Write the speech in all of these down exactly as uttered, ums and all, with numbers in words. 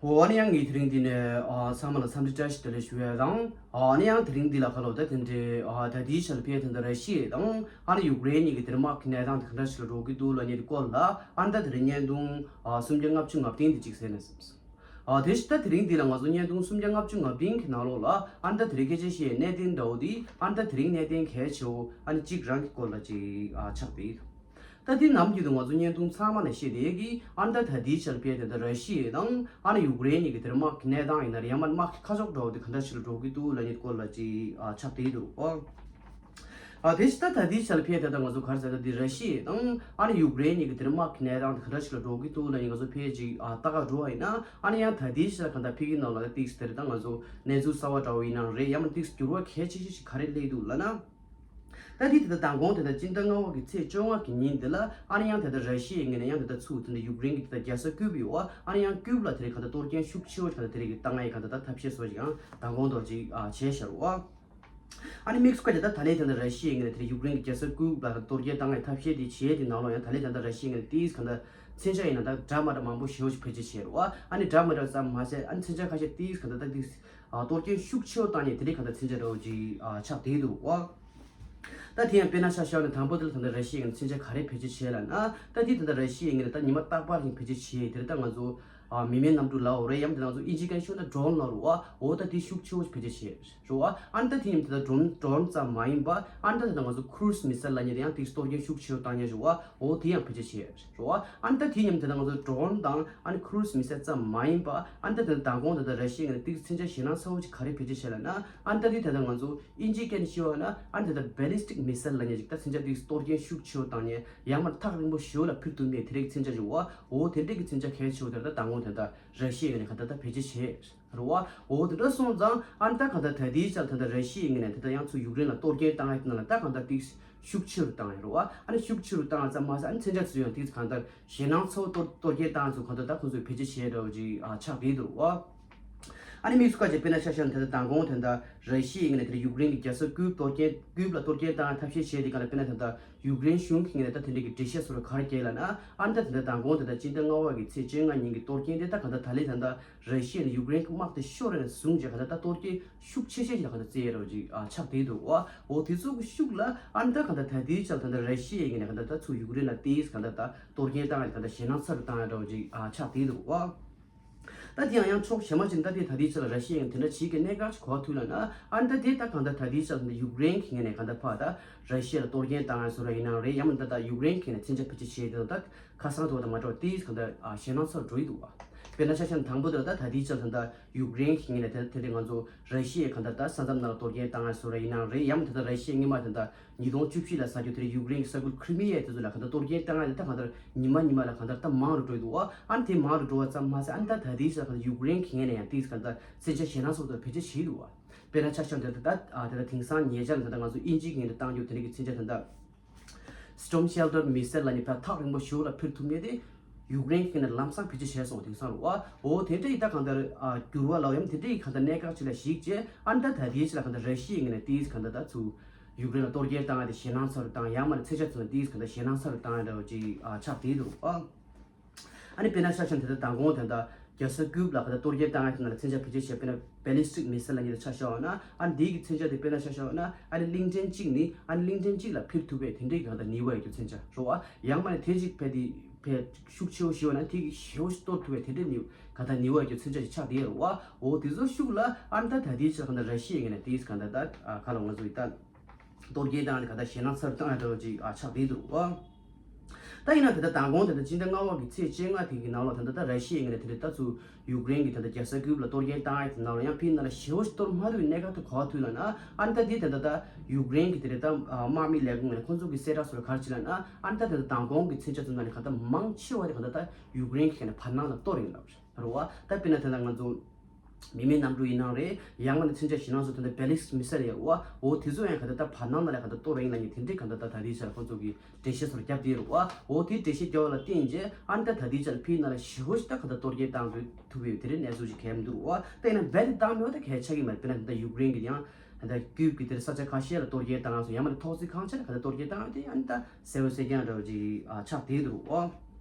འོ། ཨ་ནི་ཡང་ངས་དེ་རིང་འདི་ནས་ཨ་ཚང་མ་ལ་འཚམས་འདྲི་བཀྲ་ཤིས་བདེ་ལེགས་ཞུ་ཡ་དང་། ཨ་ནི་ཡང་དེ་རིང་འདི་ལ་ཁ་ལོ་ད་དེ་འདྲའི་ཨ་ད་ལྟའི་ཆར་ཕེ་དེ་འདྲ་ར་ཤི་ཡ་དང་ཨ་ནི་ཡུཀ་རེན་གཉིས་ཀྱི་དེར་དམག་གི་གནས་སྟངས་དེ་ག་འདྲ་ཞིག་ལ་འགྲོ་གི་འདུག་ལབ་མཁན་དེ་སྐོར་ལ་ཨ་ནི་ད་དེ་རིང་བརྙན་ཐུང་ཨ་སུམ་བརྒྱ་ལྔ་བཅུ་ང་བདུན་དེ་གཅིག་གསན་ན་བསམས། ཨ་དེ་བཞིན་ད་དེ་རིང་འདི་ལ་ང་ཚོ་བརྙན་ཐུང་སུམ་བརྒྱ་ལྔ་བཅུ་ང་བདུན་གྱི་ནང་ལོགས་ལ་ཨ་ནི་ད་དེ་རིང་སྐད་ཆ་བཤད་གནད་དོན་འདྲ་བོ་དེ་ཨ་ནི་ད་དེ་རིང་གནད་དོན་གལ་ཆེ་བོ་ཨ་ནི་གཅིག་རང་གི་སྐོར་ལ་ཅིག་ཨ་ཆགས་བསྡད་ཡོད། ད་དེ་ནམ་རྒྱུན་དུ་ང་ཚོ་བརྙན་ཐུང་ཚང་མ་ནས་བཤད་བསྡད་ཀྱི་ཨ་ནི་ད་ད་ལྟའི་ཆར་ཕེ་དེ་ད་ར་ཤི་ཡ་དང་ཨ་ནི་ཡུཀ་རེན་གཉིས་ཀྱི་དེར་དམག་གི་གནས་སྟངས་ཡིན་ན་རེད། ཡང་མ་དམག་གི་ཁ་ཕྱོགས་འདྲ་བོ་དེ་ག་འདྲ་ཞིག་ལ་འགྲོ་གི་འདུག་ལབ་མཁན་སྐོར་ལ་ཅིག་ཨ་ཆགས་བསྡད་འདུག་ཨ། ཨ་དེ་བཞིན་ད་ད་ལྟའི་ཆར་ཕེ་དེ་ད་ང་ཚོ་ག་རེ་ཟེར་ད་འདི་ར་ཤི་ཡ་དང་ཨ་ནི་ཡུཀ་རེན་གཉིས་ཀྱི་དེར་དམག་གི་གནས་སྟངས་དེ་ག་འདྲ་ཞིག་ལ་འགྲོ་གི་འདུག་ལབ་མཁན་ང་ཚོ་ཕེ་ཅིག་ཨ་ལྟ་ག་འགྲོ་བ་ཡིན་ན་ཨ་ནི་ཡང་ད་ལྟའི་ཆར་ག་འདྲ་ཕེ་གི་ནང་ལ་ད་ཏིག་དེར་ད་ང་ཚོ་གནས་ཚུལ་གསར་བ་འདྲ་བོ་ཡིན་ན་རེད། ཡང་མ་ཏིག་འགྱུར་བ་གལ་ཆེ་ཤོས་ཤིག་ག་རེ་སླེབས་འདུག་ལབ་ན། ད་དེ་དེ་ད་མདང་དགོང་དེ་ད་སྤྱི་ཟླ་ལྔ་པ་གི་ཚེས་བཅོ་ལྔ་གི་ཉིན་དེ་ལ་ཨ་ནི་ཡང་དེ་ད་ར་ཤི་ཡའི་ངོས་ནས་ཡང་དེ་ད་ཚུར་དེ་ད་ཡུཀ་རེན་གྱི་དེ་ད་རྒྱལ་ས་ཀིབ་ཡོད་པ་ཨ་ནི་ཡང་ཀིབ་ལ་དེ་རིང་ག་ད་གཏོར་སྐྱོན་ཤུགས་ཆེ་བོ་ག་ད་དེ་རིང་གི་བཏང་ཡ་ག་ད་ད་ཐབས་ཤེས་བཟོ་ཞིག་ཡང་མདང་དགོང་དོ་ཅིག་ཨ་བྱས་ཤར་བ། ཨ་ནི་དམིགས་སུ་བཀར་ཏེ་ད་ད་ལན་དེ་ད་ར་ཤི་ཡའི་ངོས་ནས་དེ་རིང་ཡུཀ་རེན་གྱི་རྒྱལ་ས་ཀིབ་ལ་གཏོར་སྐྱོན་བཏང་ཡ་ཐབས་ཤེས་དེ་བྱས་དེ་ནང་ལོགས་ཡང་ད་ལན་དེ་ད་ར་ཤི་ཡའི་ངོས་ནས་ཏིས་ག་ད་མཚོན་ཆ་ཡིན་ན་ད་འདྲ་མ་འདྲ་མང་པོ་ཞེ་པོ་ཞིག་བེད་སྤྱོད་བྱས་རེད་བ། ཨ་ནི་འདྲ་མ་འདྲ་ཙམ་མ་ཟད་ཨ་ནི་མཚོན་ཆ་ཁ་ཤས་ཏིས་ག་ད་ད་ཏིས་ཨ་གཏོར་སྐྱོན་ཤུགས་ཆེ་བོ་བཏང་ནས་དེ་རིང་ག་ད་མཚོན་ཆ་འདྲ་བོ་ཅིག་ཨ་ཆགས་བསྡད་འདུག་བ། ད་དེ་ཡང་དཔེར་ན་ཆ་བཞག་ན་དང་པོ་དེ་ལ་ད་ལྟ་ར་ཤི་ཡའི་ངོས་ནས་མཚོན་ཆ་ག་རེ་བེད་སྤྱོད་བྱས་ལབ་ན། ད་དེ་ད་ལྟ་ར་ཤི་ཡའི་ངོས་ནས་ད་ཉི་མ་རྟག་པར་རིང་བེད་སྤྱོད་བྱས་དེ་རེད། ད་ང་ཚོ་ཨ་མི་མེད་གནམ་གྲུ་ལབ་དགོས་རེད། ཡང་མིན་ད་ང་ཚོ་དབྱིན་ཇི་སྐད་ཤོད་ན་ཌོ་རོན་ལབ་རེད་བ། འོ་ད་དེ་ཤུགས་ཆེ་བོ་བེད་སྤྱོད་བྱས་རེད་བ། ཨ་ནི་ད་དེ་ཡང་ད་ལྟ་ཌོ་རོན་ཌོ་རོན་ཙམ་མ་ཡིན་པ་ཨ་ནི་ད་ད་ང་ཚོ་ཁུ་རུ་སི་མི་སེལ་ལབ་མཁན་དེ་ཡང་དེ་གཏོར་སྐྱོན་ཤུགས་ཆེ་བོ་བཏང་མཁན་རེད་བ། འོ་དེ་ཡང་བེད་སྤྱོད་བྱས་རེད་བ། ཨ་ནི་ད་དེ་མཉམ་དུ་ད་ང་ཚོ་ཌོ་རོན་དང་ཨ་ནི་ཁུ་རུ་སི་མི་སེལ་ཙམ་མ་ཡིན་པ་ཨ་ནི་ད་ད་མདང་དགོང་ད་ད་ར་ཤི་ཡའི་ངོས་ནས་ཏིག་མཚོན་ཆ་ཞེད་སྣང་ཚ་བོ་ཅིག་ག་རེ་བེད་སྤྱོད་བྱས་ལབ་ན། ཨ་ནི་ད་དེ་ད་ད་ང་ཚོ་དབྱིན་ཇིའི་སྐད་ནས་ཤོད་པ་ན་ཨ་ནི་ད་ད་བེ་ལིས་ཊིག་མི་སེལ་ལབ་མཁན་ཅིག་ད་མཚོན་ཆ་དེ་གཏོར་སྐྱོན་ཤུགས་ཆེ་བོ་བཏང་མཁན་ཡང་མ་ཐག་རིང་པོ་ཞེ་པོ་ལ་འཕུར་ཐུབ་མཁན་དེ་རིགས་མཚོན་ཆ་ཅིག་བ། འོ་དེ་འདྲས་ཀྱི་མཚོན་ཆ་གལ་ཆེ་བོ་དེ་ད་མདང་དགོང་དེ་ད་ར་ཤི་ཡའི་ངོས་ནས་ག་ད་ད་བེད་སྤྱོད་བྱས། རེད་བ། འོ་དེ་འདྲ་སོང་ཙང་ཨ་ནི་ད་གང་ལྟར་ད་ལྟའི་ཆར་ད་ལྟ་ར་ཤི་ཡའི་ངོས་ནས་ད་ལྟ་ཡང་ཚུར་ཡུཀ་རེན་ལ་གཏོར་སྐྱོན་བཏང་ཡ་དེ་ནང་ལ་ད་གང་ལྟར་ཏིག་ཤུགས་ཆེ་རུ་བཏང་ཡ་རེད་བ། ཨ་ནི་ཤུགས་ཆེ་རུ་བཏང་ཡ་ཙམ་མ་ཟད་ཨ་ནི་མཚོན་ཆ་ཚུར་ཡང་ཏིག་གང་ལྟར་ཞེད་སྣང་ཚ་བོ་གཏོར་གཏོར་སྐྱོན་བཏང་ཡ་ཚུར་གང་ལྟར་ད་ཁོང་ཚོས་བེད་སྤྱོད་བྱས་འདྲ་བོ་ཅིག་ཨ་ཆགས་བསྡད་འདུག་བ། ཨ་ནི་དམིགས་སུ་བཀར་བྱས་དཔེར་ན་ཆ་བཞག་ན་ད་ལྟ་མདང་དགོང་དེ་འདྲ་ར་ཤི་ཡའི་ངོས་ནས་དེ་འདྲ་ཡུཀ་རེན་གྱི་རྒྱལ་ས་ཀིབ་གཏོར་སྐྱོན་ཀིབ་ལ་གཏོར་སྐྱོན་བཏང་ཡ་ཐབས་ཤེས་བྱས་དེ་ག་ལ་དཔེར་ན་ད་ལྟ་ཡུཀ་རེན་གཞུང་གི་ངོས་ནས་ད་དེ་འདྲ་གི་འགྲེལ་བཤད་བཟོ་འདྲ་ག་རེ་བརྒྱབ་ལབ་ན། ཨ་ནི་ད་དེ་འདྲ་མདང་དགོང་དེ་ད་སྤྱི་ཟླ་ལྔ་པ་གི་ཚེས་བཅོ་ལྔ་ཉིན་གྱི་གཏོར་སྐྱོན་དེ་ད་གང་ལྟར་ད་ལན་ད་ལྟ་ར་ཤི་ཡ་ནས་ཡུཀ་རེན་གྱི་དམག་དེ་ཤོར་རེ་ནས་བཟུང་བྱས་གང་ལྟར་ད་གཏོར་སྐྱོན་ཤུགས་ཆེ་ཤོས་ཤིག་ལ་གང་ལྟར་བརྩི་ཡས་འདྲ་བོ་ཅིག་ཨ་ཆགས་བསྡད་འདུག་བ། འོ་དེ་ཚོ་གི་ཤུགས་ལ་ཨ་ནི་ད་གང་ལྟར་ད་ལྟའི་ཆར་ད་ལྟ་ར་ཤི་ཡའི་ངོས་ནས་གང་ལྟར་ད་ཚུར་ཡུཀ་རེན་ལ་ཏིས་གང་ལྟར་ད་གཏོར་སྐྱོན་བཏང་ཡ་གང་ལྟར་ཞེད་སྣང་ཚ་རུ་བཏང་ཡ་འདྲ་བོ་ཅིག་ཨ་ཆགས་བསྡད་འདུག་བ། ད་དེ་ཡང་ཡང་ཕྱོགས་གཞན་པ་ཅིག་ད་དེ་ད་ལྟའི་ཆར་ལ་ར་ཤི་ཡ་ཡང་དེ་འདྲ་བྱེད་ཀྱི་གནད་འགག་ཅིག་གོ་བ་ཐུག་ལབ་ན། ཨ་ནི་ད་དེ་ད་གང་ལྟར་ད་ལྟའི་ཆར་ད་ལྟ་ཡུཀ་རེན་གྱི་ངོས་ནས་གང་ལྟར་ཕར་ད་ར་ཤི་ཡ་ལ་གཏོར་སྐྱོན་བཏང་ཡ་བཟོ་འདྲ་ཡིན་ནའང་རེད། ཡང་མིན་ད་ད་ཡུཀ་རེན་གྱི་ངོས་ནས་མཚོན་ཆ་བེད་སྤྱོད་བྱས་དེ་ད་ཁ་སང་དུ་བ་དང་མ་འདྲ་བ་ཏིས་གང་ལྟར་ཨ་ཞེད་སྣང་ཚ་རུ་འགྲོ་ཡི་འདུག་བ། དཔེར་ན་ཆ་བཞག་ན་དང་པོ་དེ་ལ་ད་ད་ལྟའི་ཆར་ད་ལྟ་ཡུཀ་རེན་གྱི་ངོས་ནས་དེ་དེ་འདྲའི་ང་ཚོ་ར་ཤི་ཡའི་གང་ལྟར་ད་ས་མཚམས་ནང་ལ་གཏོར་སྐྱོན་བཏང་ཡ་བཟོ་འདྲ་ཡིན་ནའང་རེད། ཡང་མིན་ད་ད་ར་ཤི་ཡ་སྔོན་མ་དེ་ད་ཉིས་སྟོང་བཅུ་བཞི་ལ་ཟ་རྒྱུ་དེ་རིང་ཡུཀ་རེན་གྱི་ས་ཁུལ་ཁི་རི་མི་ཡ་དེ་ཚོ་ལ་གང་ལྟར་གཏོར་སྐྱོན་བཏང་ཡ་དེ་ད་གང་ལྟར་ཉི་མ་ཉི་མ་ལ་གང་ལྟར་ད་མང་རུ་འགྲོ་ཡི་འདུག་བ། ཨ་ནི་དེ་མང་རུ་འགྲོ་བ་ཙམ་མ་ཟད་ཨ་ནི་ད་ད་ལྟའི་ཆར་གང་ལྟར་ཡུཀ་རེན་གྱི་ངོས་ནས་ཡང་ཏིས་གང་ལྟར་མཚོན་ཆ་ཞེད་སྣང་ཚ་བོ་དེ་བེད་སྤྱོད་བྱས་འདུག་བ། དཔེར་ན་ཆ་བཞག་ན་དེ་ད་ཨ་དེ་ད་དེང་སང་ཉེ་ཆར་ད་ལྟ་ང་ཚོ་དབྱིན་ཇིའི་ངོས་ནས་བཏང་རྒྱུ་དེ་འདྲ་གི་མཚོན་ཆ་ད་ལྟ་སི་ཊོམ་ཤེལ་ཊར་མི་སེལ་ལབ་ནས་ཕར་ཐག་རིང་པོ་ཞེ་པོ་ལ་འཕུར་ཐུབ་མཁན་དེ་ཡུཀ་རེན་གྱི་ངོས་ནས་ལམ་སང་བེད་སྤྱོད་བྱས་སོང་། དེང་སང་རུ་བ། འོ་དེ་འདྲ་ཡི་ད་གང་ལྟར་ཨ་འགྱུར་བ་ལབ་ཡམ་དེ་འདྲ་ཡི་གང་ལྟར་གནད་འགག་ཅིག་ལ་གཞིགས་བྱས་ཨ་ནི་ད་ད་ལྟའི་ཆ་ལ་གང་ལྟར་ར་ཤི་ཡའི་ངོས་ནས་ཏིས་གང་ལྟར་ད་ཚུར་ཡུཀ་རེན་ལ་གཏོར་སྐྱོན་བཏང་ཡ་དེ་ཞེད་སྣང་ཚ་རུ་བཏང་། ཡང་མིན་ན་མཚོན་ཆ་ཚུར་ཏིས་གང་ལྟར་ཞེད་སྣང་ཚ་རུ་བཏང་ཡ་འདྲ་བོ་ཅིག་ཨ་ཆགས་བསྡད་འདུག་ཨ། ཨ་ནི་དཔེར་ན་ཆ་བཞག་ན་དེ་ལྟར་མདང་དགོང་དེ་ལྟར་རྒྱལ་ས་ཀིབ་ལ་ག་ད་གཏོར་སྐྱོན་བཏང་ཡ་དེ་ནང་ལ་མཚོན་ཆ་བེད་སྤྱོད་བྱས། དཔེར་ན་བེ་ལིས་ཊིག་མི་སེལ་ལབ་མཁན་དེ་ཆ་བཞག་པ་ན། ཨ་ནི་དེའི་གི་མཚོན་ཆ་དེ་དཔེར་ན་ཆ་བཞག་པ་ན་ཨ་ནི་གླིང་ཕྲན་གཅིག་ནི་ཨ་ནི་གླིང་ཕྲན་གཅིག་ལ་འཕུར་ཐུབ་པའི་དེ་འདྲའི་གི་ག་ད་ནུས་པ་ཡོད་རྒྱུ་མཚོན་ཆ་རེད་བ། ཡང་མིན་ན་དེ་གཅིག་ཕལ་དེ་ཕལ་ཤུགས་ཆེ་བོ་ཞིག་ཡོད་ན་དེ་གི་ཞེ་པོ་ཞིག་གཏོར་ཐུབ་པའི་དེ་འདྲའི་ནུས་ག་ད་ནུས་པ་ཡོད་རྒྱུ་མཚོན་ཆ་ཆགས་བསྡད་ཡོད་རེད་བ། འོ་དེ་ཚོ་ཤུགས་ལ་ཨ་ནི་ད་ད་ལྟའི་ཆ་ག་ད་ར་ཤི་ཡའི་ངོས་ནས་དེ་ག་ད་ད་ག་ལ་ང་ཚོ་ཡི་ད། གཏོར་སྐྱོན་བཏང་ནས་ག་ད་ཞེད་སྣང་ཚ་རུ་བཏང་ཡ་འདྲ་བོ་ཅིག་ཨ་ཆགས་བསྡད་འདུག་ཨ། ད་ཡིན་ན་དེ་ལྟར་མདང་དགོང་དེ་ལྟར་སྤྱི་ཟླ་ལྔ་པ་གི་ཚེས་བཅོ་ལྔ་དེ་གི་ནང་ལོགས་དེ་ལྟར་ད་ར་ཤི་ཡའི་ངོས་ནས་དེ་ལྟར་ད་ཚུར་ཡུཀ་རེན་གྱི་དེ་ལྟར་རྒྱལ་ས་ཀིབ་ལ་གཏོར་སྐྱོན་བཏང་ཡ་དེ་ནང་ལོགས་ཡང་ཕྱིའི་ནང་ལ་ཞེ་པོ་ཞིག་གཏོར་མ་ཐུབ་པའི་གནད་འགག་དེ་ག་པར་ཐུག་ལབ་ན། ཨ་ནི་ད་དེ་དེ་ལྟར་ད་ཡུཀ་རེན་གྱི་དེ་ལྟར་ད་དམག་མི་ལས་ཁུངས་ནས་ཁོང་ཚོ་གི་གསལ་བསྒྲགས་སོགས་ག་རེ་བྱས་ལབ་ན། ཨ་ནི་ད་དེ་ལྟར་མདང་དགོང་གི་མཚོན་ཆ་ཚོ་ནང་ནས་ག་ད་མང་ཆེ་བ་དེ་ག་ད་ད་ཡུཀ་རེན་གྱི་ནས་བར་སྣང་ལ་གཏོར་ཡིན་ལབ་རེད་བ། ད་དཔེར་ན་དེ་ལྟར་ང་ཚོ། མི་མེད་གནམ་གྲུ་ཡིན་ནའང་རེད། ཡང་མིན་ན་མཚོན་ཆ་ཞེད་སྣང་ཚ་རུ་བཏང་ནས་བེ་ལིས་ཊིག་མི་སེལ་ཡོད་རེད་བ། འོ་དེ་ཚོ་ཡང་ག་ད་ད་བར་སྣང་ནང་ལ་ག་ད་གཏོར་ཡིན་ལབ་མཁན་དེ་འདྲའི་ག་ད་ད་ད་ལྟའི་ཆར་ཁོང་ཚོ་གིས་འགྲེལ་བཤད་སོགས་བརྒྱབ་བསྡད་ཡོད་རེད་བ། འོ་དེ་འགྲེལ་བཤད་བརྒྱབ་པ་ལ་བརྟེན་བྱས་ཨ་ནི་ད་ད་ལྟའི་ཆར་ཕྱིའི་ནང་ལ་ཞེ་པོ་ཞིག་ད་ག་ད་གཏོར་སྐྱོན་བཏང་དགོས་ཐུག་པའི་དེ་འདྲའི་གནས་ཚུལ་ཞིག་གང་ཡང་མི་འདུག་རེད་བ། ད་ཡིན་ན་བེ་ལིས་ཊིག་བཏང་མེད་པ་ད་གང་ཡང་ཆགས་ཀྱི་མ་རེད། དཔེར་ན་ད་ཡུཀ་རེན་གྱི་ཡང་ད་ཀིབ་ཀྱི་དེར་ས་ཆ་ཁ་ཤས་ལ་གཏོར་སྐྱོན་བཏང་སོང་། ཡང་མིན་ན་ཐོག་བརྩེགས་ཁང་ཆེན་ལ་ག་ད་གཏོར་སྐྱོན་བཏང་དེ་ཨ་ནི་ད་གསལ་པོ་གསལ་རྐྱང་འདྲ་བོ་ཅིག་ཨ་ཆགས་བསྡད་འདུག་རེད་བ།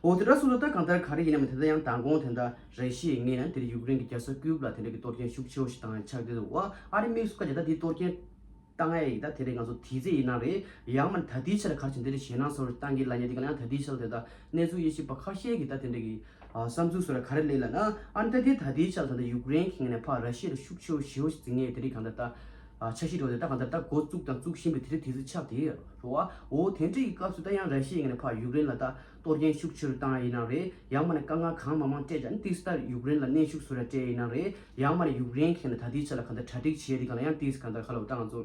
འོ་དེ་འདྲ་སོང་ཙང་ད་གང་ལྟར་ག་རེ་ཡིན་ནའང་དེ་འདྲ་ཡང་མདང་དགོང་དེ་འདྲ་ར་ཤི་ཡའི་ངོས་ནས་དེ་འདྲ་ཡུཀ་རེན་གྱི་རྒྱལ་ས་ཀིབ་ལ་དེ་འདྲ་གི་གཏོར་སྐྱོན་ཤུགས་ཆེ་བོ་ཞིག་བཏང་ཡ་ཆགས་བསྡད་འདུག་བ། ཨ་རི་དམིགས་སུ་བཀར་བྱས་ད་དེ་གཏོར་སྐྱོན་བཏང་ཡ་ཡིན་ད་དེ་འདྲ་ང་ཚོ་དེ་ཚེ་ཡིན་ན་རེད། ཡང་མིན་ད་ལྟའི་ཆར་ག་རེ་བྱས་འདི་འདྲ་ཞེད་སྣང་ཚ་བོ་བཏང་གི་ལབ་ཡ་དེ་ག་ལ་ཡང་ད་ལྟའི་ཆར་དེ་འདྲ་གནས་ཚུལ་དབྱེ་ཞིབ་པ་ཁ་ཤས་ཀྱིས་ད་དེ་འདྲ་གི་ཨ་བསམ་ཚུལ་བཟོ་ར་ག་རེ་སླེབས་ལབ་ན། ཨ་ནི་ད་དེ་ད་ལྟའི་ཆར་ད་ལྟ་ཡུཀ་རེན་གྱི་ངོས་ནས་ཕར་ར་ཤི་ཡ་ལ་ཤུགས་ཆེ་བོ་ཞེ་བོ་ཞིག་འཛིང་ངེས་དེ་རིགས་གང་ལྟར་ད་ཨ་འཆར་གཞི་འགྲོ་དེ་ད་གང་ལྟར་ད་འགོ་བཙུགས་དང་བཙུགས་བཞིན་པའི་དེ་རིགས་དུས་ཚོད་ཆགས་དེ་རེད་བ། འོ་དེ་འདྲ་ཡི་སྐབས་སུ་ད་ཡང་ར་ཤི་ཡའི་ངོས་ནས་ཕར་ཡུཀ་རེན་ལ་ད་གཏོར་སྐྱོན་ཤུགས་ཆེ་རུ་བཏང་ཡ་ཡིན་ན་རེད། ཡང་མིན་ན་དཀའ་ངལ་གང་མང་མང་སྤྲད་ཀྱང་ཏིས་ད་ཡུཀ་རེན་ལ་གནོན་ཤུགས་བཟོ་ར་སྤྲད་ཡ་ཡིན་ན་རེད། ཡང་མིན་ན་ཡུཀ་རེན་གྱི་ངོས་ནས་ད་ལྟའི་ཆར་ལ་གང་ལྟར་གྲ་སྒྲིག་བྱེད་ཡ་དེ་གང་ལ་ཡང་ཏིས་གང་ལྟར་ཁ་ལོ་ད་ང་ཚོ་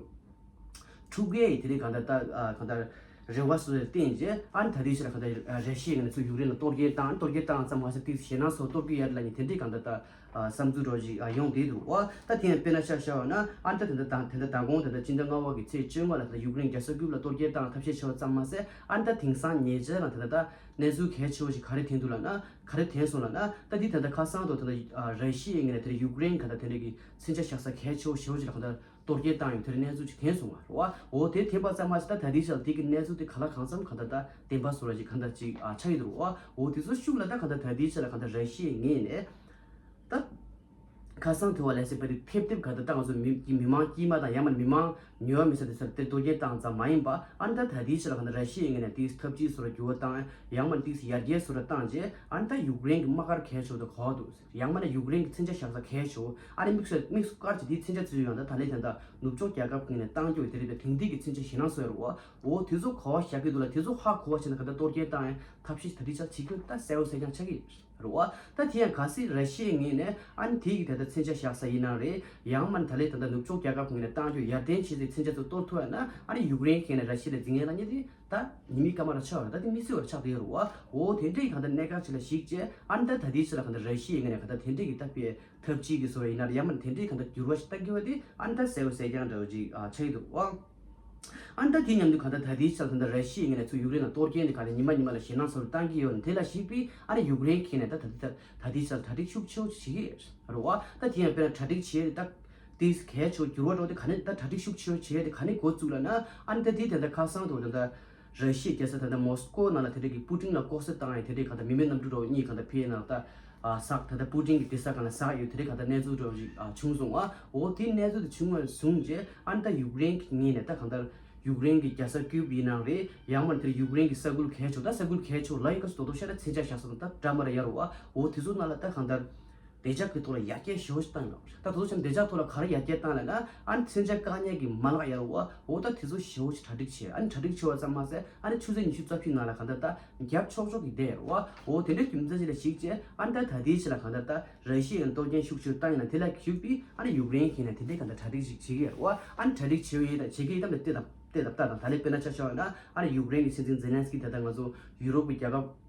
འཁྲུག་ཡས་ཡི་དེ་རིགས་གང་ལྟར་ད་གང་ལྟར་རེ་བ་སོ་སོར་བརྟེན་རྗེས་ཨ་ནི་ད་ལྟའི་ཆར་གང་ལྟར་ར་ཤི་ཡའི་ངོས་ནས་ཚུར་ཡུཀ་རེན་ལ་གཏོར་སྐྱོན་བཏང་། གཏོར་སྐྱོན་བཏང་ཙམ་མ་ཟད་ཏིས་ཞེད་སྣང་ཚ་བོ་གཏོར་གི་ཡོད་རེད་ལབ་མཁན་དེ་འདྲའི་གང་ལྟར་ད་བསམ་ཚུལ་འདྲ་བོ་ཞིག་ཡོང་བསྡད་འདུག་བ། ད་དེ་ཡང་དཔེར་ན་ཆ་བཞག་པ་ན་ཨ་ནི་ད་དེ་འདྲ་དང་དེ་འདྲ་མདང་དགོང་དེ་འདྲ་སྤྱི་ཟླ་ལྔ་པ་གི་ཚེས་བཅོ་ལྔ་ལ་དེ་འདྲ་ཡུཀ་རེན་རྒྱལ་ས་ཀིབ་ལ་གཏོར་སྐྱོན་བཏང་ཐབས་ཤེས་བྱས་པ་ཙམ་མ་ཟད་ཨ་ནི་ད་དེང་སང་ཉེ་ཆར་ལ་དེ་འདྲ་ད་གནས་ཚུལ་གལ་ཆེ་བོ་ཞིག་ག་རེ་ཐོན་འདུག་ལབ་ན། ག་རེ་ཐོན་སོང་ལབ་ན། ད་འདི་ད་ལྟ་ཁ་སང་དུ་ད་ལྟ་ར་ཤི་ཡའི་ངོས་ནས་དེ་འདྲ་ཡུཀ་རེན་ག་ད་དེ་འདྲ་གི་མཚོན་ཆ་བཞག་ས་གལ་ཆེ་བོ་ཞེ་བོ་ཅིག་ལ་ག་ད་གཏོར་སྐྱོན་བཏང་ཡོད་དེ་འདྲ་གནས་ཚུལ་ཅིག་ཐོན་སོང་བ་རེད་བ། འོ་དེ་ཐོན་པ་ཙམ་མ་ཟད་ད་ད་ལྟའི་ཆར་ལ་དེ་གི་གནས་ཚུལ་དེ་ག་ལ་གང་འཚམ་ག་ད་ད་བདེན་པ་བཟོ་འདྲ་ཅིག་ག་ད་ཅིག་ཨ་ཆགས་ཡོད་རེད་བ། འོ་དེ་ཚོ་ཤུགས་ལ་ད་ག་ད་ད་ལྟའི་ཆར་ལ་ག་ད་ར་ཤི་ཡའི་ངོས་ནས་ད་ཁ་སང་དུ་བ་ལས་སེ་པ་དེ་ཐེབས་ཐེབས་ག་ད་ད་ང་ཚོ་མི་མི་མང་དཀྱུས་མ་དང་ཡང་མིན་མི་མང་ཉོ་བ་མི་ས་དེ་ཚོར་དེ་གཏོར་སྐྱོན་བཏང་ཙམ་མ་ཡིན་པ། ཨ་ནི་ད་ད་ལྟའི་ཆར་ལ་ག་ད་ར་ཤི་ཡའི་ངོས་ནས་དེ་ཐབས་ཇུས་བཟོ་འདྲ་འགྱུར་བ་བཏང་། ཡང་མིན་དེ་ཡར་རྒྱས་བཟོ་འདྲ་བཏང་རྗེས་ཨ་ནི་ད་ཡུཀ་རེན་གྱི་དམག་སྒར་གལ་ཆེ་བོ་དེ་གོ་འདུག་ཡང་མིན་ན་ཡུཀ་རེན་གྱི་མཚོན་ཆ་བཞག་ས་གལ་ཆེ་བོ། ཨ་ནི་དམིགས་སུ་དམིགས་སུ་བཀར་གྱི་དེའི་མཚོན་ཆ་ཚུད་ཡོང་ད་ད་ལས་ད་ད་ནུབ་ཕྱོགས་རྒྱལ་ཁབ་ཀྱི་ནས་བཏང་རྒྱུ་དེ་རིགས་དེ་དེང་དུས་ཀྱི་མཚོན་ཆ་ཞེད་སྣང་བཟོ་ཡོད་རེད་བ། འོ་དེ་ཚོ་གོ་བ་བཞག་གི་འདུག་ལ་དེ་ཚོ་ཧ་གོ་བ་བྱས་ན་ག་ད་གཏོར་སྐྱོན་བཏང་ཡང་ཐབས་ཤེས་ད་དེ་ཆ་བྱེད་རྒྱུ་ད་གསལ་བོ་གསལ་རྐྱང་ཆགས་ཀྱི་རེད་བ། ད་དེ་ཡང་གལ་སྲིད་ར་ཤི་ཡའི་ངོས་ནས་ཨ་ནི་དེ་གི་ད་ལྟ་མཚོན་ཆ་བཞག་ས་ཡིན་ན་རེད། ཡང་མིན་ད་ལས་ད་ལྟ་ནུབ་ཕྱོགས་རྒྱལ་ཁབ་ཀྱི་ངོས་ནས་བཏང་རྒྱུ་ཡར་ལྡན་བྱས་ཏེ་མཚོན་ཆ་ཚོ་གཏོར་ཐུབ་ཡ་ན་ཨ་ནི་ཡུཀ་རེན་གྱི་ངོས་ནས་ར་ཤི་ཡ་ལ་འཛིང་ངེས་ལ་ཉེ་དེ་ད་ཉི་མའི་སྐར་མ་ར་ཆགས་པ་རེད། ད་དེ་མི་སྲིད་པ་ར་ཆགས་བསྡད་ཡོད་རེད་བ། འོ་དེ་འདྲའི་གང་ལྟར་གནད་འགག་ཅིག་ལ་གཞིགས་བྱས་ཨ་ནི་ད་ད་ལྟའི་ཆ་ལ་གང་ལྟར་ར་ཤི་ཡའི་ངོས་ནས་གང་ལྟར་དེ་འདྲའི་གི་ད་དཔེ་ཐབས་ཇུས་ཀྱི་བཟོ་བ་ཡིན་ན་ཡང་མིན་དེ་འདྲའི་གང་ལྟར་འགྱུར་བ་ཞིག་གཏང་གི་བ་དེ་ཨ་ནི་ད་གསལ་བོ་གསལ་རྐྱང་འདྲ་བོ་ཅིག་ཨ་ཆགས་ཀྱི་འདུག་བ། ཨ་ནི་ད་དེ་མཉམ་དུ་གང་ལྟར་ད་ལྟའི་ཆར་ད་ལྟ་ར་ཤི་ཡའི་ངོས་ནས་ཚུར་ཡུཀ་རེན་ལ་གཏོར་སྐྱོན་དེ་ག་ནས་ཉི་མ་ཉི་མ་ལ་ཞེད་སྣང་ཚ་བོ་བཏང་གི་ཡོད་ནི་དེ་ལ་གཞིགས་པས་ཨ་ནི་ཡུཀ་རེན་གྱི་ངོས་ནས་ད་ད་ལྟ་ད་ལྟའི་ཆར་གྲ་སྒྲིག་ཤུགས་ཆེ་བོ་བྱེད་ཀྱི་རེད་བ། ད་དེ་ཡང་དཔེར་ན་གྲ་སྒྲིག་བྱེད་ད་དེ་གལ་ཆེ་བོ་འགྱུར་བ་འགྲོ་དེ་ག་ནས་ད་གྲ་སྒྲིག་ཤུགས་ཆེ་བོ་བྱེད་དེ་ག་ནས་འགོ་བཙུགས་ལབ་ན། ཨ་ནི་ད་དེ་ད་ལྟ་ཁ་སང་དུ་ད་ལྟ་ར་ཤི་ཡའི་རྒྱལ་ས་ད་ལྟ་མོ་སི་ཀོ་ནང་ལ་དེ་འདྲ་གི་པུ་ཏིན་ལ་ལྐོག་ཟ་བཏང་ཡ་དེ་འདྲའི་གང་ལྟར་མི་མེད་གནམ་གྲུ་འདྲ་བོ་གཉིས་གང་ལྟར་ཕེབས་ནང་ལ་ད། ཨ་ཟག་ད་ལྟ་པུ་ཏིན་གྱི་དེ་ས་གང་ལ་ཟག་ཡོད་དེ་རིགས་གང་ལྟར་གནས་ཚུལ་འདྲ་བོ་ཞིག་ཨ་བྱུང་སོང་བ། འོ་དེ་གནས་ཚུལ་དེ་བྱུང་བ་བཟུང་རྗེས་ཨ་ནི་ད་ཡུཀ་རེན་གྱི་ངོས་ནས་ད་གང་ལྟར་ཡུཀ་རེན་གྱི་རྒྱལ་ས་ཀིབ་ཡིན་ནའང་རེད། ཡང་མིན་དེར་ཡུཀ་རེན་གྱི་ས་ཁུལ་གལ་ཆེ་བ་ད་ས་ཁུལ་གལ་ཆེ་བ་ལ་ཡི་ག་སོ་དོ་ཤ་ད་མཚོན་ཆ་བཞག་ས་དང་ད་འདྲ་མ་ར་ཡ་རུ་བ། འོ་དེ་ཚོ་ནང་ལ་ད་གང་ལྟར་བདེ་འཇགས་ཀྱི་ཐོག་ལ་ཡར་རྒྱས་ཞེ་པོ་ཞིག་བཏང་ཡོད། ད་དེ་ཚོ་ཆ་བདེ་འཇགས་ཐོག་ལ་ག་རེ་ཡར་རྒྱས་བཏང་ལབ་ན་ཨ་ནི་མཚོན་ཆ་བཀག་ཉར་གྱི་མ་ལག་ཡ་རུ་བ། འོ་ད་དེ་ཚོ་ཞེ་པོ་ཞིག་གྲ་སྒྲིག་བྱས། ཨ་ནི་གྲ་སྒྲིག་བྱས་པ་ཙམ་མ་ཟད་ཨ་ནི་ཆུ་ཚོད་ཉི་ཤུ་རྩ་བཞི་ནང་ལ་གང་ལྟར་ད། རྒྱབ་ཕྱོགས་ཕྱོགས་ཀྱི་བསྡད་རེད་བ། འོ་དེ་འདྲའི་རྒྱུ་མཚན་ཅིག་ལ་གཞིགས་བྱས་ཨ་ནི་ད་ད་ལྟའི་ཆ་ལ་གང་ལྟར་ད་ར་ཤི་ཡའི་གཏོར་སྐྱོན་ཤུགས་ཆེ་བཏང་ཡིན་ན་དེ་ལ་གཞིགས་པས་ཨ་ནི་ཡུཀ་རེན་གྱིས་ནས་དེ་འདྲའི་གང་ལྟར་གྲ་སྒྲིག་ཅིག་བྱེད་ཀྱི་ཡོད་རེད་བ། ཨ་ནི་གྲ་སྒྲིག་བྱེད་ཡོད་ཡིན་ད་བྱེད་ཀྱི་ཡིན་ད་མི་དེ་དང་དེ་དང་ལྟ་དང་ད་ལས་དཔེར་ན་ཆ་བཞག་ཡོད་ན་ཨ་ནི་ཡུཀ་རེན་གྱི་སྲིད་འཛིན་ཛེ་ལན་སི་ཀི་ད་ལྟ་ང་ཚོ་ཡུ་རོབ་ཀྱི་རྒྱལ་ཁབ་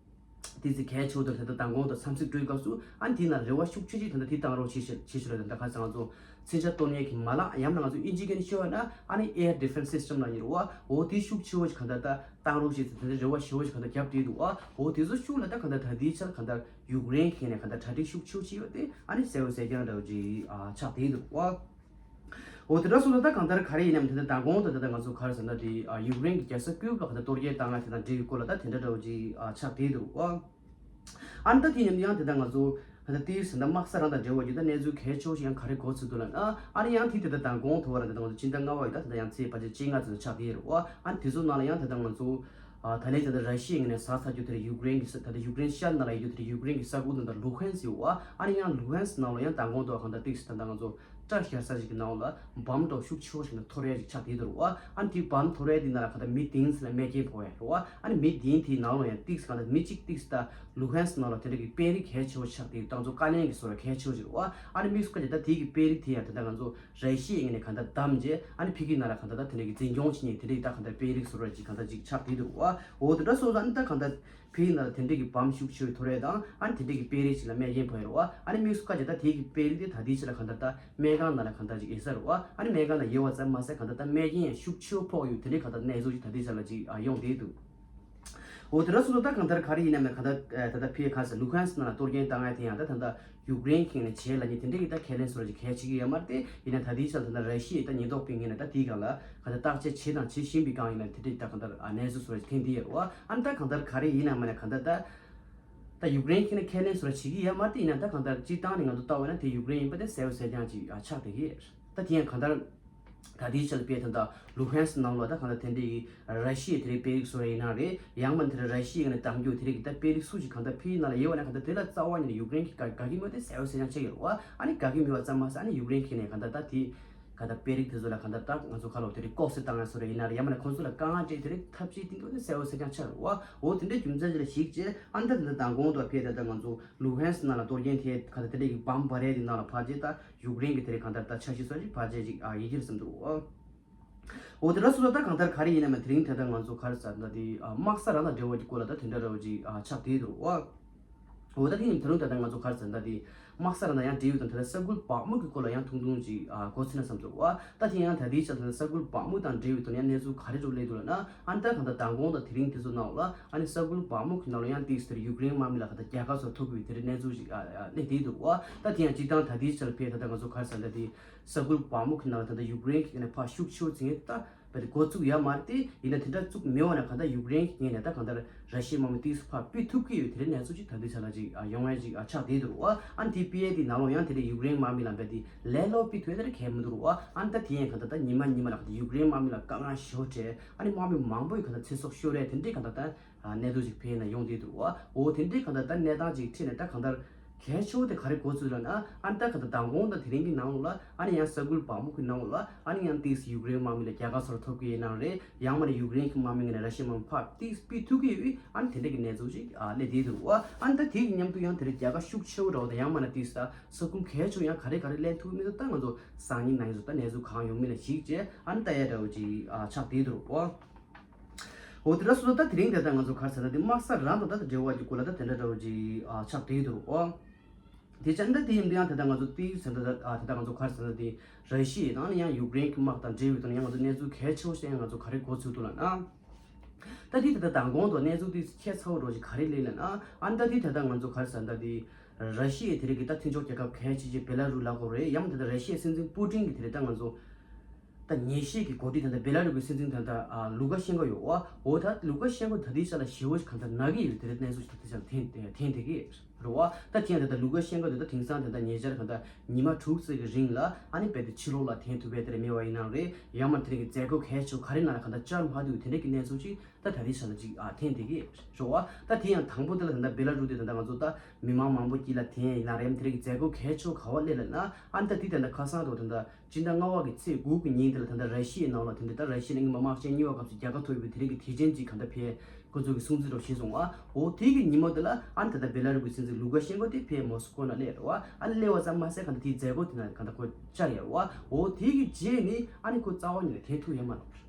དེ་ཚོ་གལ་ཆེ་བོ་དང་དེ་ད་མདང་དགོང་དང་འཚམས་གཟིགས་སྤྲོད་སྐབས་སུ་ཨ་ནི་དེའི་ནང་རེ་བ་ཤུགས་ཆེ་ཆེ་ད་ལྟ་དེ་བཏང་རོགས་བྱེད་ཞེས་བྱེད་ཞེས་ལ་ད་ལྟ་ཁ་སང་ང་ཚོ་མཚོན་ཆ་གཏོར་ཉེན་གྱི་མ་ལག་ཡང་ན་ང་ཚོ་ཨིན་ཇི་སྐད་ནས་ཤོད་ན་ཨ་ནི་Air Defense System་ལ་ཡིན་རེད་བ། འོ་དེ་ཤུགས་ཆེ་བོ་ཞིག་གང་ལྟར་ད། བཏང་རོགས་ཞེས་ཟེར་དེ་འདྲའི་རེ་བ་ཞེ་པོ་ཞིག་གང་ལྟར་བརྒྱབ་བསྡད་འདུག་ཨ། འོ་དེ་ཚོ་ཤུགས་ལ་ད་གང་ལྟར་ད་ལྟའི་ཆར་གང་ལྟར་ཡུཀ་རེན་གྱི་ནས་གང་ལྟར་གྲ་སྒྲིག་ཤུགས་ཆེ་བྱས་ཡོད་དེ་ཨ་ནི་གསལ་བོ་གསལ་རྐྱང་འདྲ་བོ་ཅིག་ཨ་ཆགས་བསྡད་འདུག་ཨ། འོ་དེ་འདྲ་སོང་ཙང་ད་གང་ལྟར་ག་རེ་ཡིན་ནམ་དེ་འདྲ་མདང་དགོང་དུ་ད་ལྟ་ང་ཚོ་ག་རེ་ཟེར་ན་དེ་ཨ་ཡུཀ་རེན་གྱི་རྒྱལ་ས་ཀིབ་ལ་གང་ལྟར་གཏོར་སྐྱོན་བཏང་ཡ་དེ་དང་འབྲེལ་བའི་སྐོར་ལ་ད་དེ་འདྲ་འདྲ་བོ་ཅིག་ཨ་ཆགས་བསྡད་འདུག་ཨ། ཨ་ནི་ད་དེ་ཡིན་ན་ཡང་དེ་ད་ང་ཚོ་ད་ལྟ་དེའི་ཟིན་ད་དམག་ས་རང་དང་འབྲེལ་བ་ཡོད་ད་གནས་ཚུལ་གལ་ཆེ་བོ་ཞིག་ཡང་ག་རེ་གོ་ཚུལ་འདུག་ལབ་ན། ཨ་ནི་ཡང་དེ་དེ་ད་མདང་དགོང་དུ་བ་ར་དེ་ད་ང་ཚོ་སྤྱི་ཟླ་ལྔ་པ་ཡོད་ད་དེ་ད་ཡང་ཚེས་ཕལ་ཆེར་བཅོ་ལྔ་ཙམ་ཆགས་བསྡད་ཡོད་རེད་བ། ཨ་ནི་དེ་ཚོ་ནང་ལ་ཡང་དེ་ད་ང་ཚོ་ཨ་ད་ལན་དེ་ད་ར་ཤི་ཡའི་ངོས་ནས་ཟ་ཚར་རྒྱུ་དེ་ར་ཡུཀ་རེན་གྱི་ས་ད་ལྟ་ཡུཀ་རེན་ཤར་ནང་ལ་ཡོད་རྒྱུ་དེ་ར་ཡུཀ་རེན་གྱི་ས་ཁུལ་དེ་ད་ལུ་ཧན་སི་ཡོད་བ། ཨ་ནི་ཡང་ལུ་ཧན་སི་ནང་ལ་ཡང་མདང་དགོང་དུ་བ་གང་ད་ཏིག་སི་ད་ད་ང་ཚོ་སྐྲ་བཞར་ས་ཞིག་གི་ནང་ལ་བམ་འདྲ་ཤུགས་ཆེ་བོ་ཞིག་ནས་འཐོར་ཡ་ཞིག་ཆགས་བསྡད་འདུག་བ། ཨ་ནི་དེ་བམ་འཐོར་ཡ་དེ་ནང་ལ་གང་ལྟར་མི་བདུན་ཙམ་ལ་རྨས་སྐྱོན་ཕོག་ཡ་རེད་བ། ཨ་ནི་མི་བདུན་དེའི་ནང་ལ་ཡང་ཏིག་སི་གང་ལྟར་མི་གཅིག་ཏིག་སི་ད་ལུ་ཧན་སི་ནང་ལ་དེ་འདྲ་གི་དཔོན་རིགས་གལ་ཆེ་བོ་ཆགས་ཏེ་ད་ང་ཚོ་བཀའ་བློན་གྱི་བཟོ་འདྲ་གལ་ཆེ་བོ་ཞིག་རེད་བ། ཨ་ནི་དམིགས་སུ་བཀར་ཏེ་ད་དེའི་གི་དཔོན་རིགས་དེ་ཡང་དེ་ད་ང་ཚོ་ར་ཤི་ཡའི་ངོས་ནས་གང་ལྟར་བདམས་རྗེས་ཨ་ནི་ཕ་གི་ནང་ལ་གང་ལྟར་ད་དེ་འདྲ་གི་འཛིན་སྐྱོང་བྱེད་མཁན་དེ་འདྲ་གི་ད་གང་ལྟར་དཔོན་རིགས་བཟོ་འདྲ་ཅིག་གང་ལྟར་ཅིག་ཆགས་བསྡད་འདུག་བ། འོ་དེ་འདྲ་སོང་ཙང་ཨ་ནི་ད་གང་ལྟར། ཕ་གི་ནང་ལ་དེ་འདྲའི་གི་བམ་ཤུགས་ཆེ་བའི་འཐོར་ཡ་དང་ཨ་ནི་དེ་འདྲའི་གི་དཔོན་རིགས་ཅིག་ལ་རྨས་སྐྱོན་ཕོག་ཡོད་རེད་བ། ཨ་ནི་དམིགས་སུ་བཀར་བྱས་ད་དེའི་གི་དཔོན་རིགས་དེ་ད་ལྟའི་ཆ་ལ་གང་ལྟར་ད་སྨན་ཁང་ནང་ལ་གང་ལྟར་ཅིག་ཡོད་ས་རེད་བ། ཨ་ནི་སྨན་ཁང་ནང་ཡོད་པ་ཙམ་མ་ཟད་གང་ལྟར་ད་རྨས་སྐྱོན་ཡང་ཤུགས་ཆེ་བོ་ཕོག་ཡོད་དེ་འདྲའི་གང་ལྟར་གནས་ཚུལ་ཅིག་ད་ལྟའི་ཆ་ལ་ཅིག་ཡོང་བསྡད་འདུག་འོ་དེ་འདྲ་སོང་ཙང་ད་གང་ལྟར་ག་རེ་ཡིན་ནའང་གང་ལྟར་ད་ལྟ་ཕ་གི་ག་ས་ལུ་ཧན་སི་ནང་ལ་གཏོར་སྐྱོན་བཏང་ཡ་དེ་ཡང་ད་ད་ལྟ་ཡུཀ་རེན་གྱི་ནས་བྱས་ལབ་མཁན་དེ་འདྲའི་གི་ད་ཁས་ལེན་བཟོ་འདྲ་ཅིག་གལ་ཆེ་གི་ཡོད་མ་རེད་དེ། ཡིན་ན་ད་ལྟའི་ཆ་ལ་ད་ལྟ་ར་ཤི་ཡའི་ད་ཉེན་རྟོག་པའི་ངོས་ནས་ད་དེའི་སྒང་ལ་ག་ད་བརྟག་དཔྱད་བྱས་དང་བྱེད་བཞིན་པའི་སྒང་ཡིན་ན་དེ་འདྲའི་ད་གང་ལྟར་ཨ་གནས་ཚུལ་བཟོ་འདྲ་ཅིག་ཐོན་བསྡད་ཡོད་རེད་བ། ཨ་ནི་ད་གང་ལྟར་ག་རེ་ཡིན་ནའང་མིན་ནའང་གང་ལྟར་ད་ ད་ཡུཀ་རེན་གྱིས་ནི་ཁས་ལེན་བཟོ་འདྲ་བྱེད་ཀྱི་ཡོད་མ་རེད། དེ་ཡིན་ན་ད་གང་ལྟར་སྤྱིར་བཏང་ནས་ང་ཚོ་ལྟ་བ་ཡིན་ན་དེ་ཡུཀ་རེན་ཡིན་པ་དེ་གསལ་པོ་གསལ་རྐྱང་ཅིག་ཨ་ཆགས་བསྡད་ཀྱི་རེད། ད་དེ་ཡང་གང་ལྟར་ད་ལྟའི་ཆར་དཔེ་ད་ལྟ་ལུ་ཧན་སི་ནང་ལོགས་ད་གང་ལྟར་དེ་འདྲའི་གི་ར་ཤི་ཡའི་དེ་རིགས་དཔོན་རིགས་བཟོ་འདྲ་ཡིན་ན་རེད། ཡང་མིན་དེ་ར་ཤི་ཡའི་ནས་གདམ་རྒྱུ་དེ་རིགས་ཀྱི་ད་དཔོན་རིགས་སུ་ཞིག་གང་ལྟར་ཕིའི་ནང་ལ་ཡོད་པ་ན་གང་ལྟར་དེ་ལ་རྩ་བ་ཉིད་ནས་ཡུཀ་རེན་གྱིས་དགའ་དགའ་གི་མེད་པ་དེ་གསལ་པོ་གསལ་རྐྱང་ཆགས་ཡོད་རེད་བ། ཨ་ནི་དགའ་གི་མེད་པ་ཙམ་མ་ཟད། ཨ་ནི་ཡུཀ་རེན་གྱིས་ནས་གང་ལྟར་ད་དེ་ག་ད་དཔོན་རིགས་དེ་ཚོ་ལ་གང་ལྟར་ད་ང་ཚོ་ཁ་ལོ་དེ་རིགས་ལྐོག་ཟ་བཏང་ཡ་བཟོ་འདྲ་ཡིན་ན་རེད། ཡང་མིན་ན་ཁོང་ཚོ་ལ་དཀའ་ངལ་སྤྲད་དེ་རིགས་ཐབས་ཤེས་བཏིང་དགོས་དེ་གསལ་པོ་གསལ་རྐྱང་ཆགས་རེད་བ། འོ་དེ་འདྲའི་རྒྱུ་མཚན་ཅིག་ལ་གཞིགས་བྱས། ཨ་ནི་ད་ད་མདང་དགོང་དུ་ཕེབས་ད་ལྟ་ང་ཚོ་ལུ་ཧན་སི་ནང་ལ་གཏོར་སྐྱོན་དེ་ག་ད་དེ་འདྲའི་གི་བམ་བར་རེད་དེ་ནང་ལ་ཕར་རྗེས་ད་ཡུཀ་རེན་གྱི་དེ་རིགས་གང་ལྟར་ད་འཆར་གཞི་སོགས་ཅིག་ཕར་རྗེས་ཅིག་ཨ་ཡིན་གྱི་རེད་བསམ་འདུག་འོ་དེ་འདྲ་སོང་ཙང་ད་གང་ལྟར་ག་རེ་ཡིན་ན་མིན་དེ་རིང་ད་ལྟ་ང་ཚོ་ག་རེ་ཟེར་ད་དེ་ཨ་དམག་ས་རང་དང་འབྲེལ་བ་གྱི་སྐོར་ལ་ད་དེ་འདྲ་འདྲ་བོ་ཅིག་ཨ་ཆགས་བསྡད་འདུག་འོ། འོ་ད་དེ་ཡིན་ད་རུང་ད་ལྟ་ང་ཚོ་ག་རེ་ཟེར་ད་དེ་དམག་ས་རང་དང་ཡང་འབྲེལ་ཡོད་དང་ད་ལྟ་ས་འགུལ་བག་མུག་གི་སྐོར་ལ་ཡང་ཐུང་ཐུང་ཅིག་ཨ་གོ་ཚུལ་ན་བསམ་འདུག་འོ། ད་དེ་ཡང་ད་ལྟའི་ཆར་ད་ལྟ་ས་འགུལ་བག་མུག་དང་འབྲེལ་ཡོད་དུ་ཡང་གནས་ཚུལ་ག་རེ་འདྲ་བོ་སླེབས་འདུག་ལབ་ན། ཨ་ནི་ད་གང་ལྟར་མདང་དགོང་དང་དེ་རིང་དེ་ཚོ་ནང་ལ་ཨ་ནི་ས་འགུལ་བག་མུག་གི་ནང་ལ་ཡང་ཏིག་ཙམ་ཡུཀ་རེན་དམག་མི་ལ་གང་ལྟར་རྒྱལ་ཁ་སོགས་ཐོབ་ཀྱི་ཡོད་དེ་འདྲའི་གནས་ཚུལ་ཞིག་ཨ་ཨ་སླེབས་བསྡད་འདུག་བ། ད་དེ་ཡང་སྤྱིར་བཏང་ད་ལྟའི་ཆར་ཕེབས་ད་ལྟ་ང་ཚོ་ག་རེ་ཟེར་ད་དེ་ས་འགུལ་བག་མུག་གི་ནང་ལ་ད་ལྟ་ཡུཀ་རེན་གྱི་ནས་ཕར་ཤུགས་ཆེ་བོ་ཟིན་ད་བས་དེ་འགོ་བཙུགས་ཡོད་མ་རེད། དེ་ཡིན་ན་དེ་འདྲ་བཙུགས་མེད་བ་ན་གང་ལྟར་ཡུཀ་རེན་གྱི་ངོས་ནས་ད་གང་ལྟར་ར་ཤི་ཡའི་དམག་མི་ཏིག་ཙམ་ཕར་སྤོས་ཐུབ་ཀྱི་ཡོད་དེ་འདྲའི་གནས་ཚུལ་ཅིག་ད་ལྟའི་ཆར་ལ་ཅིག་ཨ་ཡོང་ཡ་ཅིག་ཨ་ཆགས་བསྡད་འདུག་བ། ཨ་ནི་དེ་སྤེལ་ཡས་དེ་ནང་ལོགས་ཡང་དེ་འདྲའི་ཡུཀ་རེན་དམག་མི་ལ་བས་དེ་ལན་སློག་སྤོས་ཐུབ་ཡ་དེ་འདྲ་གང་ཡང་མི་འདུག་བ། ཨ་ནི་ད་དེ་ཡང་གང་ལྟར་ད་ཉི་མ་ཉི་མ་ལ་གང་ལྟར་ཡུཀ་རེན་དམག་མི་ལ་དཀའ་ངལ་ཞེ་པོ་འཕྲད། ཨ་ནི་དམག་མི་མང་པོ་ཡི་གང་ལྟར་ཚེ་སྲོག་ཤོར་ཡ་དེ་འདྲའི་གང་ལྟར་ད་ཨ་གནས་ཚུལ་ཞིག་ཕེབས་ནས་ཡོང་བསྡད་འདུག་བ། འོ་དེ་འདྲའི་གང་ལྟར་ད་གནས་སྟངས་ཅིག་འཕྲད་ནས་ད་གང་ལྟར་གལ་ཆེ་བོ་དེ་ག་རེ་གོ་ཚུལ་ལབ་ན། ཨ་ནི་ད་གང་ལྟར་མདང་དགོང་དང་དེ་རིང་གི་ནང་ལོགས་ལ་ཨ་ནི་ཡང་ས་འགུལ་བག་མུག་གི་ནང་ལོགས་ལ་ཨ་ནི་ཡང་ཏིག་ཙམ་ཡུཀ་རེན་དམག་མི་ལ་རྒྱལ་ཁ་སོགས་ཐོབ་ཀྱི་ཡོད་ན་རེད། ཡང་མིན་ན་ཡུཀ་རེན་གྱི་དམག་མི་ངོས་ནས་ར་ཤི་ཡའི་དམག་མི་ཕར་ཏིག་ཙམ་སྤོས་ཐུབ་ཀྱི་ཡོད། ཨ་ནི་དེ་འདྲ་གི་གནས་ཚུལ་ཅིག་ཨ་སླེབས་བསྡད་འདུག་བ། ཨ་ནི་ད་དེ་གི་མཉམ་དུ་ཡང་དེ་འདྲ་རྒྱལ་ཁ་ཤུགས་ཆེ་བོ་འདྲ་བོ་དང་ཡང་མིན་ན་ཏིག་ཙམ་ས་ཁུངས་གལ་ཆེ་བོ་ཡང་ག་རེ་ག་རེ་ལེན་ཐུབ་མིན་འདུག་ད་ང་ཚོ་སང་ཉིན་གནངས་ཉིན་ཚོ་ད་གནས་ཚུལ་གང་ཡོང་མིན་ལ་གཞིགས་བྱས་ཨ་ནི་ལྟ་ཡ་འདྲ་བོ་ཅིག་ཨ་ཆགས་བསྡད་འདུག་བ། འོ་དེ་འདྲ་སོང་ཙང་ད་དེ་རིང་དེ་ལྟར་ང་ཚོ་ག་རེ་ཟེར་ན་དེ་དམག་ས་རང་དང་ད་དེ་འབྲེལ་བ་གྱི་སྐོར་ལ་ད་དེ་འདྲ་འདྲ་བོ་ཅིག་ཨ་ཆགས་བསྡད་འདུག་ཨོ། དེ་ཙང་ད་དེ་ཡིན་དུས་ཡང་དེ་ལྟར་ང་ཚོ་དེའི་ཟེར་ད་ཨ་དེ་ལྟར་ང་ཚོ་ག་རེ་ཟེར་ན་དེ་ར་ཤི་ཡ་དང་ནི་ཡང་ཡུཀ་རེན་གྱི་དམག་དང་འབྲེལ་ཡོད་དུ་ནི་ཡང་ང་ཚོ་གནས་ཚུལ་གལ་ཆེ་བོ་ཞིག་ཡང་ང་ཚོ་ག་རེ་གོ་ཚུལ་འདུག་ལབ་ན། ད་དེ་དེ་ལྟར་མདང་དགོང་དུ་གནས་ཚུལ་དེ་ཁྱད་མཚར་བོ་འདྲ་བོ་ཞིག་ག་རེ་སླེབས་ལབ་ན། ཨ་ནི་ད་དེ་དེ་ལྟར་ང་ཚོ་ག་རེ་ཟེར་ན་ད་དེ་ར་ཤི་ཡའི་དེ་རིང་གི་ད་མཐུན་ཕྱོགས་རྒྱལ་ཁབ་གལ་ཆེ་ཆེ་བེ་ལ་རུ་ལབ་དགོས་རེད། ཡང་མིན་ད་ལྟ་ར་ཤི་ཡའི་སྲིད་འཛིན་པུ་ཏིན་གྱི་དེ་རིང་ད་ང་ཚོ་ད་ཉེས་ཤེས་ཀྱི་འགོ་ཁྲིད་ད་ལྟ་བེ་ལ་རུ་གི་སྲིད་འཛིན་ད་ལྟ་ཨ་ལུ་ཀ་ཤེན་ཀོ་ཡོད་བ། འོ་ད་ལུ་ཀ་ཤེན་ཀོ་ད་ལྟའི་ཆ་ལ་ཞེ་པོ་ཞིག་གང་ལྟར་ན་གི་ཡོད་དེ་རེད། གནས་ཚུལ་ཞིག་ད་ལྟའི་ཆ་ལ་ཐོན་ཐོན་བསྡད་ཀྱི་རེད་བ། ད་ཐེངས་ད་ལྟ་ལུ་ཀ་ཤེན་ཀོ་དེ་ད་དེང་སང་ད་ལྟ་ཉེ་ཆར་གང་ལྟར་ཉི་མ་དྲུག་ཙམ་གྱི་རིང་ལ་ཨ་ནི་རྦད་དེ་ཕྱི་ལོགས་ལ་ཐོན་ཐུབ་པའི་དེ་རེད་མེད་པ་ཡིན་ནའང་རེད། ཡང་མ་དེ་རིང་གི་མཛད་སྒོ་གལ་ཆེ་བོ་ག་རེ་ནང་ལ་གང་ལྟར་བཅར་མ་ཐུབ་དེ་འདྲ་གི་གནས་ཚུལ་ཅིག་ད་ད་ལྟའི་ཆ་ལ་ཅིག་ཨ་ཐོན་བསྡད་ཀྱི་རེད་བ། ད་དེ་ཡང་དང་པོ་དེ་ལ་ད་ལྟ་བེ་ལ་རུ་དེ་ད་ལྟ་ང་ཚོ་ད་མི་མང་མང་པོ་དཀྱིལ་ལ་ཐོན་ཡིན་ན་རེད། དེ་རིང་གི་མཛད་སྒོ་གལ་ཆེ་བོ་ག་བ་སླེབས་ལབ་ན། ཨ་ནི་ད་དེ་ད་ལྟ་ཁ་སང་དུ་ད་ལྟ་སྤྱི་ཟླ་ལྔ་པ་གི་ཚེས་དགུ་གི་ཉིན་དེ་ལ་ད་ལྟ་ར་ཤི་ཡའི་ནང་ལ་དེ་འདྲ་ད་ར་ཤི་ཡ་ནས་སྔོན་མ་དམག་ཆེན་གཉིས་པ་སྐབས་སུ་རྒྱལ་ཁ་ཐོབ་ཡོད་པའི་དེ་རིང་གི་དུས་ཆེན་ཅིག་གང་ལྟར་ཕེབས་ཁོ་ཚོ་གིས་སྲུང་བརྩི་རོགས་བྱས་སོང་བ། འོ་དེ་གི་ཉིན་མོ་དེ་ལ་ཨ་ནི་ད་ལྟ་བེ་ལ་རུ་གི་སྲིད་འཛིན་ལུ་ཀ་ཤེན་ཀོ་དེ་ཕེབས་མོ་སི་ཀོ་ནང་སླེབས་རེད་བ། ཨ་ནི་སླེབས་པ་ཙམ་མ་ཟད་གང་ལྟར་དེའི་མཛད་སྒོ་དེ་ནང་གང་ལྟར་ཁོ་བཅར་ཡོད་རེད་བ། འོ་དེ་གི་རྗེས་ནས་ཨ་ནི་ཁོ་རྩ་བ་ཉིད་ནས་ཐོན་ཐུབ་ཡོད་མ་རེད།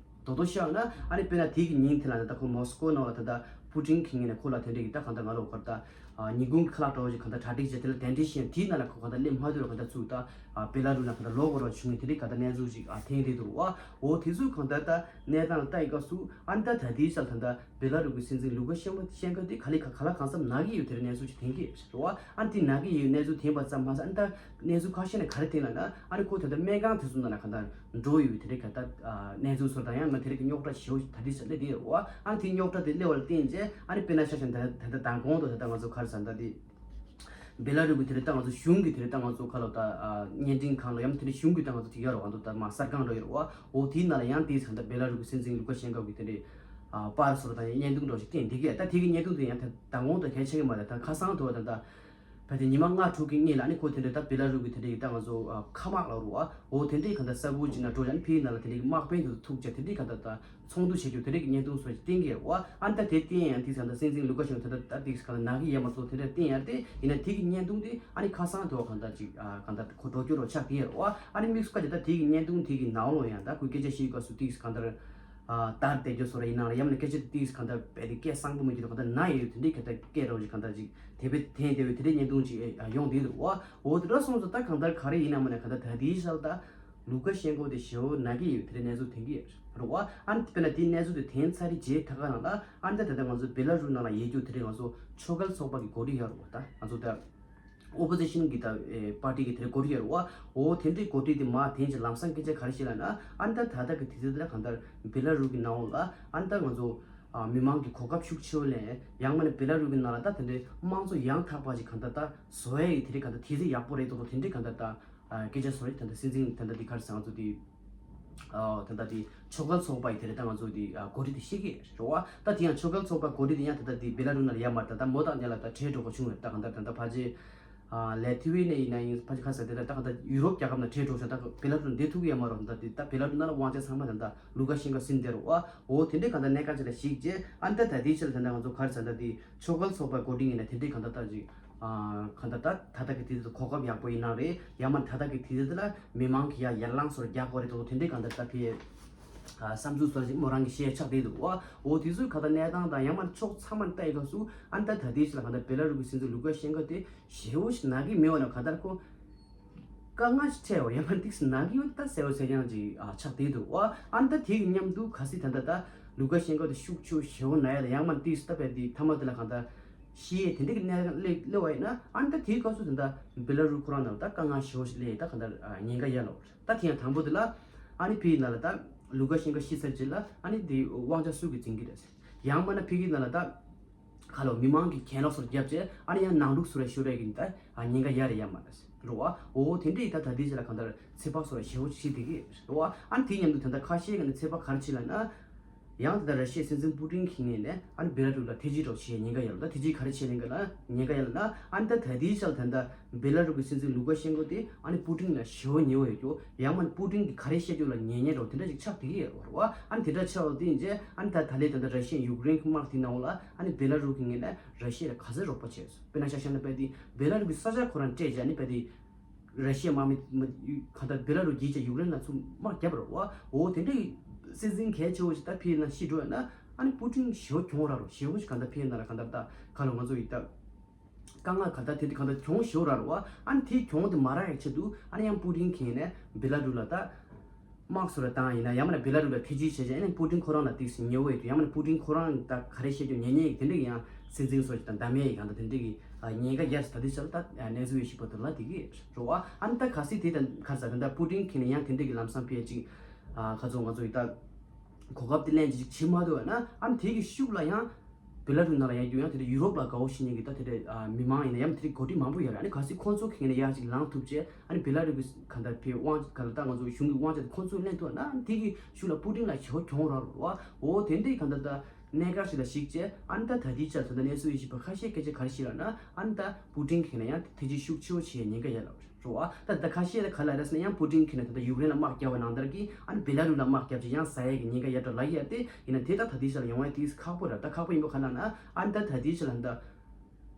དོ་དོ་བཤད་ན་ཨ་ནི་དཔེར་ན་དེ་གི་ཉིན་དེ་ལ་ད་ལྟ་ཁོ་མོ་སི་ཀོ་ནང་ལ་ད་ལྟ་པུ་ཏིན་གྱི་ངོས་ནས་ཁོ་ལ་དེ་འདྲ་གི་ད་གང་ལྟར་ང་ལ་ག་རེ་ད་ཉིན་གུང་གི་ཁ་ལག་འདྲ་བོ་ཞིག་གང་ལྟར་གྲ་སྒྲིག་བྱས། དེ་ལ་གདན་འདྲེན་ཞུས། དེའི་ནང་ལ་ཁོ་གང་ལྟར་སླེབས་མ་ཐུབ་རུང་གང་ལྟར་ཚུར་ད་བེ་ལ་རུ་ལ་གང་ལྟར་ལོག་དགོས་རོགས་བྱུང་ངེས་དེ་འདྲའི་གང་ལྟར་གནས་ཚུལ་ཞིག་ཨ་ཐོན་བསྡད་འདུག་བ། འོ་དེ་ཚོ་གང་ལྟར་ད་གནས་སྟངས་ལ་ལྟ་ཡི་སྐབས་སུ་ཨ་ནི་ད་ད་ལྟའི་ཆར་ད་ལྟ་བེ་ལ་རུ་གི་སྲིད་འཛིན་ལུ་ཀ་ཤེན་ཀོ་ཤེན་ཀོ་དེ་ག་ལེ་ག་ག་ལ་གང་འཚམ་ན་གི་ཡོད་དེ་འདྲའི་གནས་ཚུལ་ཞིག་ཐོན་གི་རེད་བ། ཨ་ནི་དེ་ན་གི་ཡོད་གནས་ཚུལ་ཐོན་པ་ཙམ་མ་ཟད་ཨ་ནི་ད་གནས་ཚུལ་ཁ་ཤས་ནས་ག་རེ་ཐོན་ལབ་ན། ཨ་ནི་ཁོ་ད་ལྟ་སྨན་ཁང་དེ་ཚོ་ནང་ལ་གང་ལྟར་འགྲོ་ཡོད་པའི་དེ་འདྲའི་ག་ད་གནས་ཚུལ་ཚོར་དང་ཡང་ན་དེ་རིགས་ཀྱི་རྙོག་དྲ་ཞེ་པོ་ཞིག་ད་ལྟའི་ཆར་སླེབས་བསྡད་ཡོད་རེད་བ། ཨ་ནི་དེ་རྙོག་དྲ་དེ་སླེབས་པ་ལ་བརྟེན་བྱས་ཨ་ནི་དཔེར་ན་ཆ་བཞག་ན་ད་ད་ལྟ་མདང་དགོང་དུ་ད་ལྟ་ང་ཚོ་ག་རེ་ཟེར་ད་དེ་བེ་ལ་རུ་གི་དེ་རིང་ད་ང་ཚོ་གཞུང་གི་དེ་རིང་ད་ང་ཚོ་ག་ལ་ད་བརྙན་འཕྲིན་ཁང་ལ་ཡང་དེ་རིང་གཞུང་གི་ད་ང་ཚོ་དེ་ཡོད་རེད་བ། ད་མ་གསར་ཁང་འདྲ་ཡོད་རེད་བ། འོ་དེའི་ནང་ལ་ཡང་དེ་ད་ལྟ་བེ་ལ་རུ་གི་སྲིད་འཛིན་ལུ་ཀ་ཤེན་ཀོ་གི་དེ་འདྲའི་པར་སོགས་དང་བརྙན་ཐུང་འདྲ་ཞིག་བསྟན་བསྡད་ཀྱི་ཡོད། ད་དེ་གི་བརྙན་ཐུང་དེ་ཡང་ད་མདང་དགོང་དུ་གལ་ཆེ་གི་མ་རེད། ད་ཁ་སང་དུ་ད་ད་ཕལ་ཆེར་ཉི་མ་ལྔ་དྲུག་གི་སྔོན་ལ་ཨ་ནི་ཁོ་དེ་འདྲའི་ད་བེ་ལ་རུ་གི་དེ་འདྲའི་ད་ང་ཚོ་ཨ་མཁའ་དམག་ལབ་རུང་བ། འོ་དེ་འདྲའི་གང་ལྟར་ས་ཁུལ་ཅིག་ནང་འགྲོ་ཡ་ནི་ཕིའི་ནང་ལ་དེ་འདྲའི་དམག་དཔོན་དེ་ཚོ་ཐུག་བྱས་དེ་འདྲའི་གང་ལྟར་ད་ཚོགས་འདུ་བྱེད་རྒྱུ་དེ་འདྲའི་གི་བརྙན་ཐུང་སོགས་ཅིག་བསྟན་གི་ཡོད་རེད་བ། ཨ་ནི་ད་དེ་བསྟན་ཡང་དེ་གང་ལྟར་སྲིད་འཛིན་ལུ་ཀ་ཤེན་ཀོ་ད་ད་དེ་གང་ལྟར་ན་གི་ཡོད་མ་ཚོ་དེ་འདྲ་བསྟན་ཡ་དེ་ཡིན་ན་དེ་གི་བརྙན་ཐུང་དེ་ཨ་ནི་ཁ་སང་དེ་བ་གང་ལྟར་ཅིག་ཨ་གང་ལྟར་ཁོ་འགྲོ་རྒྱུ་རོ་ཆགས་དེ་ཡོད་རེད་བ། ཨ་ནི་དམིགས་སུ་བཀར་ཏེ་ད་དེ་གི་བརྙན་ཐུང་དེ་གི་ནང་ལོགས་ཡང་ད་ཁོས་སྐད་ཆ་བཤད་སྐབས་སུ་དེ་གང་ལྟར། ཨ་དར་དེ་རྒྱུ་སོགས་ར་ཡིན་ནའང་ར་ཡང་ན་སྐད་ཆ་དེ་ཏིག་གང་ལྟར་བས་དེ་སྐད་གསང་པོ་མི་འགྱུར་གང་ལྟར་ན་ཡོད་དེ་འདྲའི་ག་ད་སྐད་རོགས་ཅིག་གང་ལྟར་ཅིག་དེ་བས་ཐེན་དེ་བས་དེ་འདྲའི་བརྙན་ཐུང་ཅིག་ཨ་ཡོང་བསྡད་འདུག་བ། འོ་དེ་འདྲ་སོང་ཙང་ད་གང་ལྟར་ག་རེ་ཡིན་ན་མ་ན་ག་ད་ད་དེའི་ཤར་ད་ལུ་ཀ་ཤེན་ཀོ་དེ་ཞེ་པོ་ན་གི་ཡོད་དེ་འདྲའི་གནས་ཚུལ་ཐོན་གི་ཡོད་རེད་བ། ཨ་ནི་དཔེར་ན་དེའི་གནས་ཚུལ་དེ་ཐོན་ཚར་རེད་རྗེས་ད་ག་ནང་ལ་ཨ་ནི་ད་ད་ལྟ་ང་ཚོ་བེ་ལ་རུ་ནང་ལ་ཡོད་རྒྱུ་དེ་འདྲའི་ང་ཚོ་ཆོས་འགལ་ཚོགས་པ་གི་འགོ་ཁྲིད་ཡོད་རེད་བ། ད་ང་ཚོ་ད། ཨོ་པོ་ཟི་ཤན་གྱི་ད་ཨེ་པར་ཊི་གི་དེ་འགོ་ཁྲིད་ཡོད་རེད་བ། འོ་དེ་འདྲའི་འགོ་ཁྲིད་དེ་མར་དེ་ཅིག་ལམ་སང་སྐད་ཆ་ག་རེ་བཤད་ལབ་ན། ཨ་ནི་ད་ད་ལྟ་གི་དུས་ཚོད་དེ་ལ་གང་ལྟར་བེ་ལ་རུ་གི་ནང་ལ་ཨ་ནི་ད་ང་ཚོ་ མི་མང་གི་གོ་སྐབས་ཤུགས་ཆེ་བོ་ལེན། ཡང་མིན་ན་བེ་ལ་རུ་གི་ནང་ལ་ད་དེ་འདྲའི་དམངས་གཙོ་ཡང་དག་པ་ཞིག་གང་ལྟར་ད་བཟོ་ཡ་ཡི་དེ་འདྲའི་གང་ལྟར་དུས་ཚོད་ཡག་པོ་རེད་འདུག་དེ་འདྲའི་གང་ལྟར་ད་སྐད་ཆ་བཟོ་རེད། ད་ལྟ་སྲིད་འཛིན་ད་ལྟ་འདི་ག་རེ་ཟེར་ང་ཚོ་འདི། ཨ་ད་ལྟ་འདི་ཆོལ་ཁ་ཚོགས་པ་ཡི་དེ་རེད། ད་ང་ཚོ་འདི་ཨ་འགོ་ཁྲིད་དེ་ཤེས་ཀྱི་རེད་བ། ད་དེ་ཡང་ཆོལ་ཁ་ཚོགས་པ་འགོ་ཁྲིད་དེ་ཡང་ད་ལྟ་འདི་བེ་ལ་རུ་ནང་ལ་ཡ་མ་རེད། ད་ལྟ་མོ་དང་ཉ་ལ་ད་གྲལ་འགྲོ་དགོས་བྱུང་རེད། ད་གང་ལྟར་ད་ལྟ་ཕལ་ཆེར་ཨ་ལེ་ཐི་ཝི་ནས་ཡིན་ན་ཡིན། ཕལ་ཆེར་ཁ་ས་དེ་ད་ད་གང་ལྟར་ཡུ་རོབ་རྒྱལ་ཁབ་ནང་གྲལ་འགྲོ་བྱུང་། ད་བེ་ལ་རུ་ནང་བསྡད་ཐུབ་ཀྱི་ཡ་མ་རེད། ད་འདི་ད་བེ་ལ་རུ་ནང་ལ་དབང་ཆ་ཚང་མ་ད་ལྟ་ལུ་ཀ་ཤན་ཁ་ཟིན་བསྡད་རེད་བ། འོ་དེ་འདྲའི་གང་ལྟར་གནད་འགག་ཅིག་ལ་གཞིགས་རྗེས་ཨ་ནི་ད་ད་ལྟའི་ཆར་ལ་ད་ལྟ་ང་ཚོ་ག་རེ་ཟེར་ད་འདི་ཆོལ་ཁ་ཚོགས་པ་འགོ་ཁྲིད་ཡིན་ན་དེ་འདྲའི་གང་ལྟར་ད་ཅིག་ཨ་གང་ལྟར་ད་ད་ལྟ་གི་དུས་ཚོད་གོ་སྐབས་ཡག་པོ་ཡིན་ནའང་རེད། ཡང་མིན་ད་ལྟ་གི་དུས་ཚོད་ལ་མི་མང་གི་ཡ་ཡར་ལངས་སོར་རྒྱག་དགོས་རེད་འདུག་དེ་འདྲའི་གང་ལྟར་ད་ཕི་ཨ་བསམ་ཚུལ་སོར་ཅིག་མོ་རང་གི་བཤད་ཆགས་བསྡད་འདུག་བ། འོ་དུས་ཚོད་གང་ལྟར་གནས་སྟངས་དང་ཡང་མིན་ཕྱོགས་ཚང་མ་ལྟ་ཡི་སྐབས་སུ་ཨ་ནི་ད་ད་ལྟའི་ཆར་ལ་གང་ལྟར་བེ་ལ་རུ་གི་སྲིད་འཛིན་ལུ་ཀ་ཤན་ཁ་དེ་ཞེ་བོ་ཞིག་ན་གི་མེད་བ་ན་གང་ལྟར་ཁོ་དཀའ་ངལ་ཞིག་འཕྲད་བ་ཡང་མིན་ཏིག་སི་ན་གི་ཡོད་ད་གསལ་བོ་གསལ་རྐྱང་ཅིག་ཨ་ཆགས་བསྡད་འདུག་བ། ཨ་ནི་ད་དེ་གི་མཉམ་དུ་གལ་སྲིད་ད་ལྟ་ད་ལུ་ཀ་ཤན་ཁ་དེ་ཤུགས་ཆེ་བོ་ཞེ་བོ་ན་ཡ་ལ་ཡང་མིན་ཏིག་སི་ད་བས་དེ་ཐ་མ་དེ་ལ་གང་ལྟར་ཤི་ཡས་དེ་འདྲ་གི་གནས་སྟངས་སླེབས་སླེབས་པ་ཡིན་ན་ཨ་ནི་ད་དེའི་སྐབས་སུ་ད་ལྟ་བེ་ལ་རུ་ཁོ་རང་ནང་ལ་ད་དཀའ་ངལ་ཞེ་བོ་ཞིག་སླེབས་ཡས་ད་གང་ལྟར་ཨ་ཉེན་ཁ་ཡོད་ལ། ད་དེ་ཡང་དང་པོ་དེ་ལ་ཨ་ནི་ཕི་ཡི་ནང་ལ་ད་ལུ་ཀ་ཤན་ཁ་ཤི་ཚར་རྗེས་ལ་ཨ་ནི་དེ་དབང་ཆ་སུ་གིས་འཛིན་གི་རེད། ཡང་མིན་ན་ཕི་གི་ནང་ལ་ད་ཁ་ལོ་མི་མང་གི་གྱེན་ལོག་སོར་བརྒྱབ་བྱས་ཨ་ནི་ཡང་ནང་འཁྲུག་སོར་ར་ཤོར་ར་གི་ད་ཉེན་ཁ་ཡ་རེ་ཡ་མ་རེད་རོ་བ། འོ་དེ་འདྲ་ཡི་ད་ད་དེ་ཅི་ལ་གང་ལྟར་ཚེ་དཔག་སོར་ར་ཞེ་བོ་ཞིག་དེ་གི་རོ་བ། ཨ་ནི་དེ་མཉམ་དུ་ད་ལྟ་ཁ་ཤས་ཀྱི་ནི་ཚེ་དཔག་ག་རེ་ཆེ་ལ་ན། ཡང་ད་ལྟ་ར་ཤི་ཡའི་སྲིད་འཛིན་པུ་ཏིན་གྱི་ངོས་ནས་ཨ་ནི་བེ་ལ་རུ་ལ་ཐེ་ཇུས་འགྲོ་བྱེད་ཉེན་ཁ་ཡོད་ལ། ད་ཐེ་ཇུས་ག་རེ་བྱེད་ཉེན་ཁ་ལ་ཉེན་ཁ་ཡོད་ལ་ན། ཨ་ནི་ད་ད་དེའི་ཆར་ད་ལྟ་བེ་ལ་རུ་གི་སྲིད་འཛིན་ལུ་ཀ་ཤན་ཁོ་དེ་ཨ་ནི་པུ་ཏིན་ལ་ཞེ་བོ་ཉེ་བོ་ཡོད་རྒྱུ། ཡང་མིན་པུ་ཏིན་གྱི་ག་རེ་བཤད་རྒྱུ་ལ་ཉན་ཉན་རོ་དེ་འདྲ་ཞིག་ཆགས་བསྡད་ཀྱི་ཡོད་རེད་བ། ཨ་ནི་དེ་འདྲ་ཆགས་པ་དེ་ཡིན་རྗེས་ཨ་ནི་ད་ད་ལས་ད་ལྟ་ར་ཤི་ཡའི་ཡུཀ་རེན་གྱི་དམག་དེ་ནང་ལ་ཨ་ནི་བེ་ལ་རུ་གི་ངོས་ནས་ར་ཤི་ཡ་ལ་ག་ཚོད་རོགས་པ་བྱས་སོང་། དཔེར་ན་ཆ་བཞག་ན་བལ་དེ་བེ་ལ་རུ་གི་ས་ཆ་ཁོ་རང་སྤྲད་རྗེས་ཨ་ནི་བལ་དེ་ར་ཤི་ཡ་དམག་མི་མི་གང་ལྟར་བེ་ལ་རུ་བརྒྱུད་བྱས་ཡུཀ་རེན་ལ་ཚུར་དམག་བརྒྱབ་པ་རེད་བ། འོ་དེ་འདྲའི་སྲིད་འཛིན་གལ་ཆེ་བོ་ཞིག་ད་ཕི་ཡི་ན་ཤི་འགྲོ་ཡ་ན་ཨ་ནི་པུ་ཏིན་ཞེ་བོ་གྱོང་རག་རོ་ཞེ་བོ་ཞིག་གང་ལྟར་ཕི་ཡི་ན་ལ་གང་ལྟར་ད་ག་ལ་ང་ཚོ་ཡི་ད། དཀའ་ངལ་ག་ད་དེ་ག་ད་གྱོང་ཞོ་ར་རུ་བ། ཨ་ནི་དེ་གྱོང་དེ་མ་རག་ཡག་ཆེད་དུ་ཨ་ནི་ཡང་པུ་ཏིན་གྱིས་ནས་བེ་ལ་རུ་ལ་ད་དམག་སོ་ར་བཏང་ཡིན་ན་ཡང་མ་ན་བེ་ལ་རུ་ལ་ཐེ་ཇུས་བྱས་བྱས་ཨ་ནི་པུ་ཏིན་ཁོ་རང་ལ་ཏིག་སི་ཉེ་བོ་ཡོད་དུ་ཡང་མ་ན་པུ་ཏིན་ཁོ་རང་ད་ག་རེ་བཤད་རྒྱུ་ཉན་ཉན་ཡིག་དེ་འདྲ་གི་ཡང་སྲིད་འཛིན་སོ་ཞིག་དང་འདམ་ཡས་ཡིག་གང་ད་དེ་འདྲ་གི་ཉེན་ཁ་ཡར་ད་དེ་ཆར་ད་གནས་ཚུལ་ཡོད་ཤིག་པ་དུ་ལ་དེ་གི་རུ་བ། ཨ་ནི་ད་ག་སི་དེ་ད་ག་ས་ད་ད་པུ་ཏིན་གྱིས་ནས་ཡང་དེ་འདྲ་གི་ལམ་སང་ཕེ་ཅིག་ཁ་ཚོ་ང་ཚོ་ཡི་ད་གོ་སྐབས་དེ་ལེན་ཅིག་བྱེད་མ་ཐུབ་ན་ཨ་ནི་དེ་གི་ཤུགས་ལ་ཡང་བེ་ལ་རུ་ནང་ལ་ཡང་རྒྱུ་ཡང་དེ་འདྲ་ཡུ་རོབ་ལ་དགའ་བོ་ཞིག་ཉན་གི་ད་དེ་འདྲ་མི་མང་ཡིན་ན་ཡང་དེ་འདྲ་འགོ་ཁྲིད་མང་པོ་ཡོད་རེད། ཨ་ནི་གལ་སྲིད་ཁོང་ཚོ་གི་ནས་ཡར་ཅིག་ལངས་ཐུབ་ཅེས་ཨ་ནི་བེ་ལ་རུ་གི་ག་ད་ཕེ་དབང་ག་ལ་ད་ང་ཚོ་གཞུང་གི་དབང་ཆ་དེ་ཁོང་ཚོས་ལེན་ཐུབ་ན་ཨ་ནི་དེ་གི་ཤུགས་ལ་པུ་ཏིན་ལ་ཞེ་བོ་གྱོང་རག་རུ་བ། འོ་དེ་འདྲའི་ག་ད་ད་གནད་འགག་ཞིག་ལ་གཞིགས་ཅེས་ཨ་ནི་ད་ད་དེའི་ཆར་ད་ད་གནས་ཚུལ་ཡིན་ཞིག་པ་ཁ་ཤས་སྐད་ཆ་ག་རེ་ཞིག་ལ་ན་ཨ་ནི་ད་པུ་ཏིན་གི་ནས་ཡང་ཐེ་ཇུས་ཤུགས་ཆེ་བོ་བྱེད་ཉེན་ཁ་ཡོད་ལ། རོ་ཨ། ད་ད་ཁ་ཤས་ལ་ག་ལ་རེས་ན་ཡང་པུ་ཏིན་གྱིས་ནས་ད་ད་ཡུཀ་རེན་ལ་དམག་རྒྱབ་པ་ནང་ལྟར་གྱི་ཨ་ནི་བེ་ལ་རུ་ལ་དམག་རྒྱབ་ཅིག་ཡང་ཟ་ཡས་ཀྱི་ཉེན་ཁ་ཡོད་འགྲོ་ལ་ཡོད་དེ་ཡིན་ན་དེ་ད་ད་དེ་ཤ་ལ་ཡོང་བའི་དེ་ཁག་པོ་ར་ད་ཁག་པོ་ཡིན་པ་ག་ལ་ན་ཨ་ནི་ད་ད་དེ་ཤ་ལ་ད་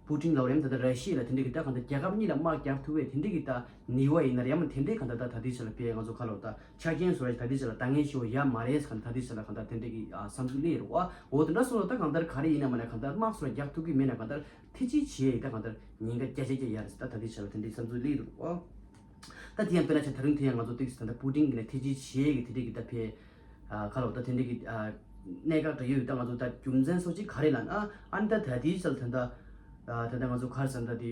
པུ་ཏིན་ལ་རེམ་ད་ད་ར་ཤི་ཡ་ལ་དེ་འདྲ་གི་ད་གང་ད་རྒྱལ་ཁབ་གཉིས་ལ་དམག་རྒྱབ་ཐུབ་པའི་དེ་འདྲ་གི་ད་ནི་བ་ཡིན་ན་རེམ་དེ་འདྲའི་གང་ད་ད་ད་དེ་ཤ་ལ་པའི་ང་ཚོ་ཁ་ལོ་ད་ཆ་རྐྱེན་བཟོ་ར་ད་དེ་ཤ་ལ་ད་ངན་ཤོ་ཡ་མ་རེད་གང་ད་ད་དེ་ཤ་ལ་གང་ད་དེ་འདྲ་གི་བསམ་ཚུལ་ལས་རོ་ཨ། འོ་དེ་འདྲ་སོང་ད་གང་ལྟར་ག་རེ་ཡིན་ན་མ་ན་གང་ལྟར་དམག་སོ་ར་རྒྱབ་ཐུབ་ཀྱི་མེད་ན་གང་ལྟར། ཐེ་ཇུས་བྱེད་ཡིག་ད་གང་ལྟར་ཉེན་ཁ་རྒྱ་ཆེ་རྒྱ་ཡར་ཟེར་ད་ད་དེ་ཆ་ལ་དེ་འདྲའི་བསམ་ཚུལ་སླེབས་འདུག་ཨོ། ད་དེ་ཡང་དཔེར་ན་ཆ་ད་རིང་དེ་ཡང་ང་ཚོ་ཏིག་ད་ལྟ་པུ་ཏིན་གྱི་ནས་ཐེ་ཇུས་བྱེད་ཡིག་དེ་འདྲའི་གི་ད་ཕེ་ཁ་ལོ་ད་དེ་འདྲའི་གི་གནད་འགག་འདྲ་ཡོད་ད་ང་ཚོ་ད་རྒྱུ་མཚན་སོགས་ཅིག་ག་རེ་ལ་ན་ཨ་ནི་ད་ད་དེ་ཆ་ལ་ད་ད་ད་ད་ང་ཚོ་ག་རེ་ཟེར་ད་དེ་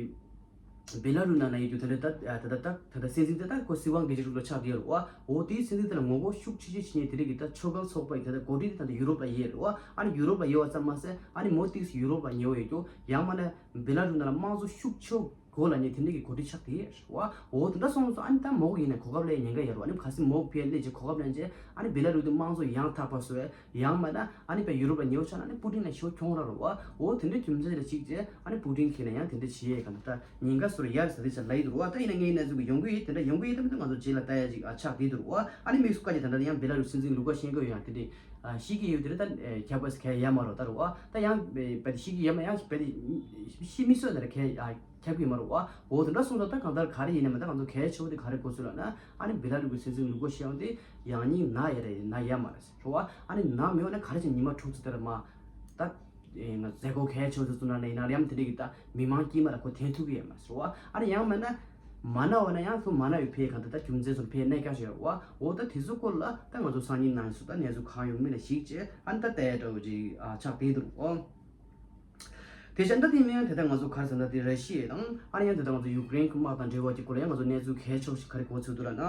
བེ་ལ་རུ་ནང་ན་ཡོད་རྒྱུ་ད་ད་ད་ད་ད་ད་སྲིད་འཛིན་ད་ད་ཁོ་སྲིད་དབང་སྒེར་གཅོད་ལ་ཆགས་བསྡད་ཡོད་རེད་བ། འོ་དེའི་སྲིད་འཛིན་དེ་ལ་ངོ་རྒོལ་ཤུགས་ཆེ་ཆེ་བྱེད་མཁན་དེ་རིགས་ཀྱི་ད་ཆོལ་ཁ་ཚོགས་པ་ཡི་ད་ད་འགོ་ཁྲིད་དེ་ད་ད་ཡུ་རོབ་ལ་ཡོད་རེད་བ། ཨ་ནི་ཡུ་རོབ་ལ་ཡོད་པ་ཙམ་མ་ཟད་ཨ་ནི་མོ་ཏིག་སི་ཡུ་རོབ་ལ་ཉེ་བོ་ཡོད་རྒྱུ་ཡང་མ་ན་བེ་ལ་རུ་ནང་ལ་དམངས་གཙོ་ཤུགས་ཆེ་སྒོ་ལ་ཉེ་དེ་འདྲ་གི་འགོ་ཁྲིད་ཆགས་དེ་རེད་བ། འོ་དེ་འདྲ་སོང་སོང་ཨ་ནི་ད་མོ་གི་ཡིན་ན་གོ་སྐབས་ལས་ཉེན་ཁ་ཡོད་རེད་བ། ཨ་ནི་གལ་སྲིད་མོ་ཕི་ཨེ་ལས་ཀྱི་གོ་སྐབས་ལེན་རྗེས་ཨ་ནི་བེ་ལ་རུ་དེ་དམངས་གཙོ་ཡང་དག་པ་བཟོ་ཡ་ཡང་མ་ན་ཨ་ནི་བེ་ཡུ་རོབ་ལ་ཉེ་བོ་ཆགས་ན་ཨ་ནི་པུ་ཏིན་ལ་ཤོ་ཁྱོང་ར་རེད་བ། འོ་དེ་འདྲ་རྒྱུ་མཚན་ལ་གཅིག་རྗེས་ཨ་ནི་པུ་ཏིན་ཁྱེད་ན་ཡང་དེ་འདྲ་བྱེད་ཡས་ག་འདྲ་ད། ཉེན་ཁ་སོར་ཡར་ས་དེ་ཆ་ལ་ཡི་འདུག་བ། ད་ཡིན་ན་ངའི་གནས་ཚུལ་གྱི་ཡོང་གི་ཡིན། དེ་འདྲ་ཡོང་གི་ཡིན་ད་མི་འདུག་ང་ཚོ་རྗེས་ལ་ལྟ་ཡ་ཅིག་ཨ་ཆགས་བསྡད་འདུག་བ། ཨ་ནི་དམིགས་སུ་བཀར་གྱི་ད་ལྟ་ཡང་བེ་ལ་རུ་སྲིད་འཛིན་ལུ་ཀ་ཤེན་ཀོ་ཡང་དེ་འདྲ་ཤི་གི་ཡོད། དེ་འདྲ་ད་ཁྱབ་པ་གལ་ཡ་མ་རོ་ད་རུ་བ། ད་ཡང་བེ་ཤི་གི་ཡ་མ་ཡང་བེ་ཤི་མི་སོད་ན་ར་གལ་ཁྱབ་གི་མ་རོ་བ། འོ་དེ་འདྲ་སོང་ཙང་ད་གང་ལྟར་ག་རེ་ཡིན་ན་མ་ད་ང་ཚོ་གལ་ཆེ་བོ་དེ་ག་རེ་གོ་ཚུལ་ལ་ན་ཨ་ནི་བེ་ལ་རུ་གི་སྲིད་འཛིན་ལུ་ཀ་ཤེན་ཀོ་དེ་ཡང་སྙིང་ན་ཡ་རེད་ན་ཡ་མ་རེད་རོ་བ། ཨ་ནི་ན་མེད་བ་ན་ག་རེ་ཅིག་ཉི་མ་དྲུག་ཙམ་དེ་ར་མ་ད། ང་མཛད་སྒོ་གལ་ཆེ་ཚོ་ཚོ་ན་ནས་ཡིན་ན་ཡང་དེ་འདྲ་གི་ད་མི་མང་དཀྱིལ་མ་ལ་ཁོ་འཐེན་ཐུབ་ཀྱི་ཡོད་མ་རེད་བ། ཨ་ནི་ཡང་མིན་ན་མ་ན་བ་ན་ཡང་ཁོ་མ་ན་ཡོད་ཕེ་གང་ད་ད་རྒྱུ་མཚན་ཚོར་ཕེ་གནད་འགག་ཞིག་ཡོད་བ། འོ་ད་དེ་ཚོ་སྐོར་ལ་ད་ང་ཚོ་སང་ཉིན་ནང་སུ་ད་གནས་ཚུལ་གང་ཡོང་མིན་ལ་གཞིགས་བྱས་ཨ་ནི་ད་ལྟ་ཡ་འདྲ་བོ་ཅིག་ཆགས་བསྡད་འདུག་ཨོ། དེ་བཞིན་ད་དེ་མིན་ཡང་དེ་ད་ང་ཚོ་ག་རེ་ཟེར་ན་དེ་ར་ཤི་ཡ་དང་ཨ་ནི་ཡང་དེ་ད་ང་ཚོ་ཡུཀ་རེན་གྱི་དམག་དང་འབྲེལ་བ་ཅིག་སྐོར་ལ་ཡང་ང་ཚོ་གནས་ཚུལ་གལ་ཆེ་བ་ཞིག་ག་རེ་གོ་ཚུལ་འདུག་ལ་ན།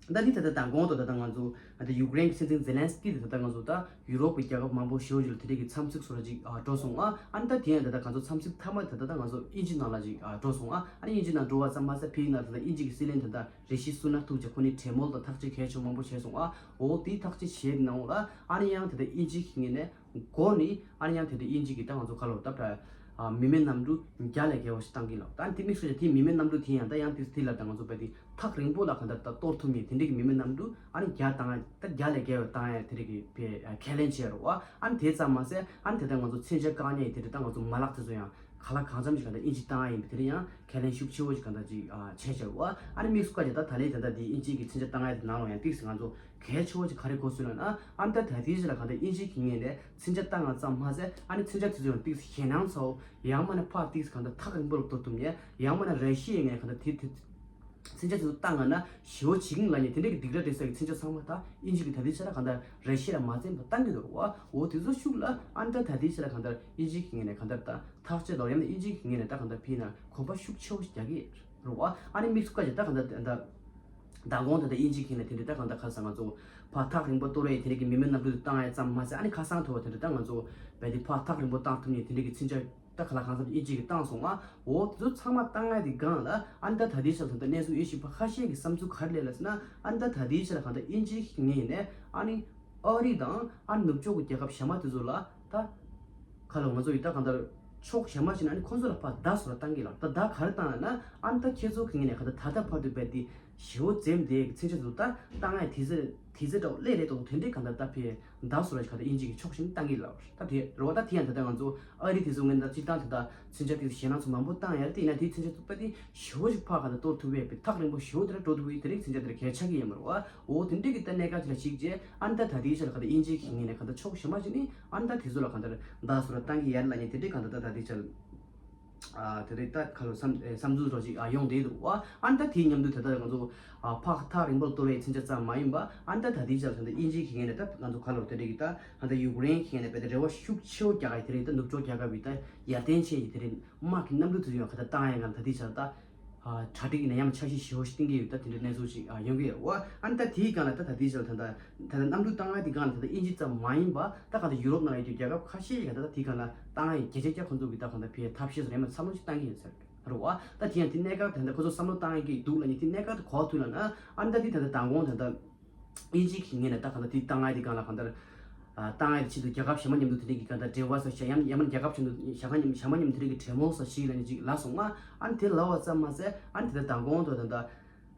ད་འདི་ད་ལྟ་མདང་དགོང་དུ་ད་ལྟ་ང་ཚོ་ད་ལྟ་ཡུཀ་རེན་གྱི་སྲིད་འཛིན་ཛེ་ལན་སི་ཀི་དེ་ད་ལྟ་ང་ཚོ་ད་ཡུ་རོབ་ཀྱི་རྒྱལ་ཁབ་མང་པོ་ཞེ་པོ་ཅིག་ལ་དེ་རིང་གི་འཚམས་གཟིགས་སོགས་ལ་ཅིག་ཨ་འགྲོ་སོང་ཨ། ཨ་ནི་ད་དེ་ཡང་ད་ལྟ་ང་ཚོ་འཚམས་གཟིགས་མཐའ་མ་ད་ལྟ་ད་ང་ཚོ་དབྱིན་ཇི་ནང་ལ་ཅིག་ཨ་འགྲོ་སོང་ཨ། ཨ་ནི་དབྱིན་ཇི་ནང་འགྲོ་བ་ཙམ་མ་ཟད་ཕ་གི་ནང་ད་ལྟ་དབྱིན་ཇི་གི་སྲིད་བློན་ད་ལྟ་རི་ཤི་སུ་ནག་ཐུག་ཅིག་ཁོ་ནི་གྲོས་མོལ་དང་ཐག་གཅོད་གལ་ཆེ་མང་པོ་བྱས་སོང་ཨ། འོ་དེའི་ཐག་གཅོད་བྱས་ནང་ལ་ཨ་ནི་ཡང་ད་ལྟ་དབྱིན་ཇི་གི་ངོས་ནས་འགོ་ནས་ཨ་ནི་ཡང་དེ་དུས་དབྱིན་ཇི་གི་ད་ང་ཚོ་ག་ལོར་ད་ཨ་མི་མེད་གནམ་གྲུ་བརྒྱ་ལས་བརྒལ་བ་ཞིག་བཏང་གི་ལ། ད་དེ་དམིགས་སུ་བྱས་དེ་མི་མེད་གནམ་གྲུ་དེ་ཡང་ད་ཡང་དེ་དེ་ལ་ད་ང་ཚོ་བས་དེ་ཐག་རིང་པོ་ལ་གང་ལྟར་ད་གཏོར་ཐུབ་མཁན་དེ་འདྲ་གི་མི་མེད་གནམ་གྲུ་ཨ་ནི་བརྒྱ་བཏང་ཡ་ད་བརྒྱ་ལས་བརྒལ་བ་བཏང་ཡ་དེ་འདྲ་གི་བས་ཁས་ལེན་བྱས་རོགས་ཨ། ཨ་ནི་དེ་ཙམ་མ་ཟད་ཨ་ནི་དེ་ལྟར་ང་ཚོ་མཚོན་ཆ་བཀག་ཉར་ཡི་དེ་འདྲ་ད་ང་ཚོ་མ་ལག་དེ་ཚོ་ཡང་ག་ལ་གང་འཚམ་ཞིག་གང་ལྟར་དབྱིན་ཇི་བཏང་ཡ་ཡིན་པ་དེ་འདྲ་ཡང་ཁས་ལེན་ཤུགས་ཆེ་བོ་ཞིག་གང་ལྟར་ཅིག་བྱས་བྱས་རོགས་ཨ། ཨ་ནི་དམིགས་སུ་བཀར་ཅིག་ད་ད་ལན་དེ་འདྲ་དེ་དབྱིན་ཇི་གི་མཚོན་ཆ་བཏང་ཡ་དེ་ནང་ལོགས་ཡང་ཏིག་ཙམ་ང་ཚོ་གལ་ཆེ་བོ་ཅིག་ག་རེ་གོ་སོང་ལབ་ན་ཨ་ནི་ད་ད་ལྟའི་ཆ་ལ་གང་ལྟར་དབྱིན་ཇི་གི་ངོས་ནས་མཚོན་ཆ་བཏང་ཡ་ཙམ་མ་ཟད་ཨ་ནི་མཚོན་ཆ་དེ་ཚོ་ཡང་ཏིག་ཙམ་ཞེད་སྣང་ཚ་བོ་ཡང་མིན་ན་ཕར་ཏིག་ཙམ་གང་ལྟར་ཐག་རིང་པོ་ལ་གཏོར་ཐུབ་མཁན། ཡང་མིན་ན་ར་ཤི་ཡའི་ངོས་ནས་གང་ལྟར་དེ་དེ་མཚོན་ཆ་དེ་ཚོ་བཏང་ཡ་ན་ཞེ་པོ་ཅིག་ལབ་མཁན་དེ་འདྲ་གི་སྡིགས་ར་སྤྲད་ས་གི་མཚོན་ཆ་ཚང་མ་ད་དབྱིན་ཇི་གི་ད་ལྟའི་ཆ་ལ་གང་ལྟར་ར་ཤི་ཡ་ལ་མ་བཙན་པ་བཏང་གི་འདུག་རོགས་ཨ། འོ་དེ་ཚོ་ཤུགས་ལ་ཨ་ནི་ད་ད་ལྟའི་ཆ་ལ་གང་ལྟར་དབྱིན་ཇི་གི་ངོས་ནས་གང་ལྟར་ད་ཐག་གཅོད་དང་ཡང་ན་དབྱིན་ཇི་གི་ངོས་ནས་ད་གང་ལྟར་ཕྱིན་ན་གོམ་པ་ཤུགས་ཆེ་བོ་ཞིག་རྒྱག་གི་རེད་བ། ཨ་ནི་དམིགས་སུ་བཀར་ཅིག་ད་གང་ལྟར་ད་མདང་དགོང་ད་ལྟ་དབྱིན་ཇི་གི་ངོས་ནས་དེ་འདྲ་ད་གང་ལྟར་ག་རེ་ཟེར་ང་ཚོ་ཕར་ཐག་རིང་པོ་གཏོར་ཡས་དེ་འདྲ་གི་མི་མེད་གནམ་གྲུ་དེ་བཏང་ཡས་ཙམ་མ་ཟད་ཨ་ནི་ཁ་སང་ཐོག་དེ་འདྲ་ད་ང་ཚོ་བས་དེ་ཕར་ཐག་རིང་པོ་བཏང་ཐུབ་མཁན་དེ་འདྲ་གི་མཚོན་ཆ་ད་ག་ལ་གང་འཚམ་དབྱིན་ཇི་གིས་བཏང་སོང་ང་། འོ་དེ་ཚོ་ཚང་མ་བཏང་ཡས་དེ་སྒང་ལ་ཨ་ནི་ད་ད་ལྟའི་ཆར་ད་ལྟ་གནས་ཚུལ་དབྱེ་ཞིབ་པ་ཁ་ཤས་ཀྱི་བསམ་ཚུལ་ག་རེ་སླེབས་ལབ་ཟེར་ན་ཨ་ནི་ད་ད་ལྟའི་ཆར་གང་ལྟར་དབྱིན་ཇི་གི་ངོས་ནས་ཨ་ནི་ཨ་རི་དང་ཨ་ནི་ནུབ་ཕྱོགས་ཀྱི་རྒྱལ་ཁབ་གཞན་པ་དེ་ཚོ་ལ་ད་ཁ་ལོ་ང་ཚོ་ཡི་ད་གང་ལྟར་ཕྱོགས་གཞན་པ་ཞིག་ན་ཨ་ནི་ཁོང་ཚོ་ལ་ཕར་བརྡ་ཟུར་བཏང་གི་ལ། ད་བརྡ་ག་རེ་བཏང་ལབ་ན་ཨ་ནི་ད་ཁྱེད་ཚོ་གི་ངོས་ནས་གང་ལྟར་ད་ལྟ་བར་དུ་བས་དེ་ཞེ་པོ་འཛེམ་དེ་མཚོན་ཆ་ཚོ་ད་བཏང་ཡས་དུས་ཚོད་དུས་ཚོད་འདྲ་བོ་སླེབས་རེད་དོ། དེ་འདྲའི་གང་ལྟར་ད་ཕེ་བརྡ་ཟུར་ཞིག་གང་ལྟར་དབྱིན་ཇི་གི་ཕྱོགས་བཞིན་བཏང་གི་ལ། ད་དེ་རེད་བ། ད་དེ་ཡང་ད་ལྟ་ང་ཚོ་ཨ་རི་དེ་ཚོ་ངོས་ནས་ད་སྤྱིར་བཏང་ད་ལྟ་མཚོན་ཆ་དེ་ཞེད་སྣང་ཚོ་མང་པོ་བཏང་ཡ་རེད། དེ་ཡིན་ན་དེའི་མཚོན་ཆ་ཚོ་ད་དེ་ཞེ་པོ་ཞིག་ཕར་གང་ལྟར་གཏོར་ཐུབ་པའི་ཐག་རིང་པོ་ཞེ་པོ་དེ་འདྲ་འགྲོ་ཐུབ་པའི་དེ་རིགས་མཚོན་ཆ་དེ་འདྲ་གལ་ཆགས་ཀྱི་ཡོད་མ་རེད་བ། འོ་དེ་འདྲའི་གི་ད་གནད་འགག་ཅིག་ལ་གཞིགས་རྗེས་ཨ་ནི་ད་ད་ལྟའི་ཆར་གང་ལྟར་དབྱིན་ཇི་གི་ངོས་ནས་གང་ལྟར་ཕྱོགས་གཞན་པ་ཞིག་ནས་ཨ་ནི་ད་དེ་ཚོ་ལ་གང་ལྟར་བརྡ་ཟུར་བཏང་གི་ཡ་རེད་ལབ་མཁན་དེ་འདྲའི་གང་ལྟར་ད་ད་ལྟའི་ཆར། ཨ་དེ་རེད། ད་ཁ་ལོ་བསམ་ཨེ་བསམ་ཚུལ་རོ་ཅིག་ཨ་ཡོང་བསྡད་འདུག་བ། ཨ་ནི་ད་དེའི་མཉམ་དུ་ད་ལྟ་ང་ཚོ་ཨ་ཕར་ཐག་རིང་པོར་གཏོར་བའི་མཚོན་ཆ་ཙམ་མ་ཡིན་པ་ཨ་ནི་ད་ད་ལྟའི་ཆར་ད་ལྟ་དབྱིན་ཇི་གི་ངོས་ནས་ད་ང་ཚོ་ཁ་ལོ་དེ་འདྲ་གི་ད་ད་ལྟ་ཡུཀ་རེན་གི་ངོས་ནས་བས་ད་རེ་བ་ཤུགས་ཆེ་བོ་རྒྱག་གི་དེ་རེད། ད་ནུབ་ཕྱོགས་རྒྱལ་ཁབ་ཀྱི་ད་ཡར་ཐོན་ཆེ་ཡི་དེ་རེད། དམག་གི་གནམ་གྲུ་དེ་ཚོ་ཡང་ག་ད་བཏང་ཡ་ང་ད་ལྟའི་ཆར་ད་ཨ་གྲ་སྒྲིག་ཡིན་ན་ཡང་ཆ་ཤས་ཞེ་པོ་ཞིག་བཏིང་གི་ཡོད། ད་དེ་འདྲའི་གནས་ཚུལ་ཞིག་ཨ་ཡོང་གི་ཡོད་བ། ཨ་ནི་ད་དེའི་སྒང་ལ་ད་ད་ལྟའི་ཆར་ད་ད་ད་ལྟ་གནམ་གྲུ་བཏང་ཡ་དེ་སྒང་ལ་ད་ད་དབྱིན་ཇི་ཙམ་མ་ཡིན་པ་ད་ག་ད་ཡུ་རོབ་ནང་ཡོད་རྒྱུ་རྒྱལ་ཁབ་ཁ་ཤས་ཀྱིས་ད་ད་དེའི་སྒང་ལ་བཏང་ཡ་གལ་ཆེ་རྒྱ་ཁོ་ཚོ་གི་ད་ག་ད་ཕའི་ཐབས་ཤེས་རེ་མ་བསམ་བློ་ཞིག་བཏང་གི་ཡོད་ས་རེད་བ། ད་དེ་ཡང་དེ་གནད་འགག་ད་ད་ཁོ་ཚོ་བསམ་བློ་བཏང་ཡ་གི་འདུག་ལབ་ནི་དེ་གནད་འགག་ཏུ་གོ་ཐུབ་ལབ་ན་ཨ་ནི་ད་དེ་ད་ད་མདང་དགོང་ད་ད་དབྱིན་ཇི་གི་ངོས་ནས་ད་ག་ད་དེ་བཏང་ཡ་དེ་སྒང་ལ་ག་ད་བཏང་ཡ་དེ་ཆེད་དུ་རྒྱལ་ཁབ་གཞན་པ་མཉམ་དུ་དེ་འདྲའི་གི་ག་ད་འབྲེལ་བ་ས་ཞིག་ཡང་ཡང་མིན་རྒྱལ་ཁབ་གཞན་དུ་ཞྭ་ཁ་མཉམ་ཞྭ་མ་མཉམ་དེ་འདྲའི་གི་གྲོས་མོལ་ས་ཞིག་ལབ་ནི་ཅིག་ལབ་སོང་ང་། ཨ་ནི་དེ་ལབ་པ་ཙམ་མ་ཟད་ཨ་ནི་དེ་ད་མདང་དགོང་དུ་ད་ད། ད་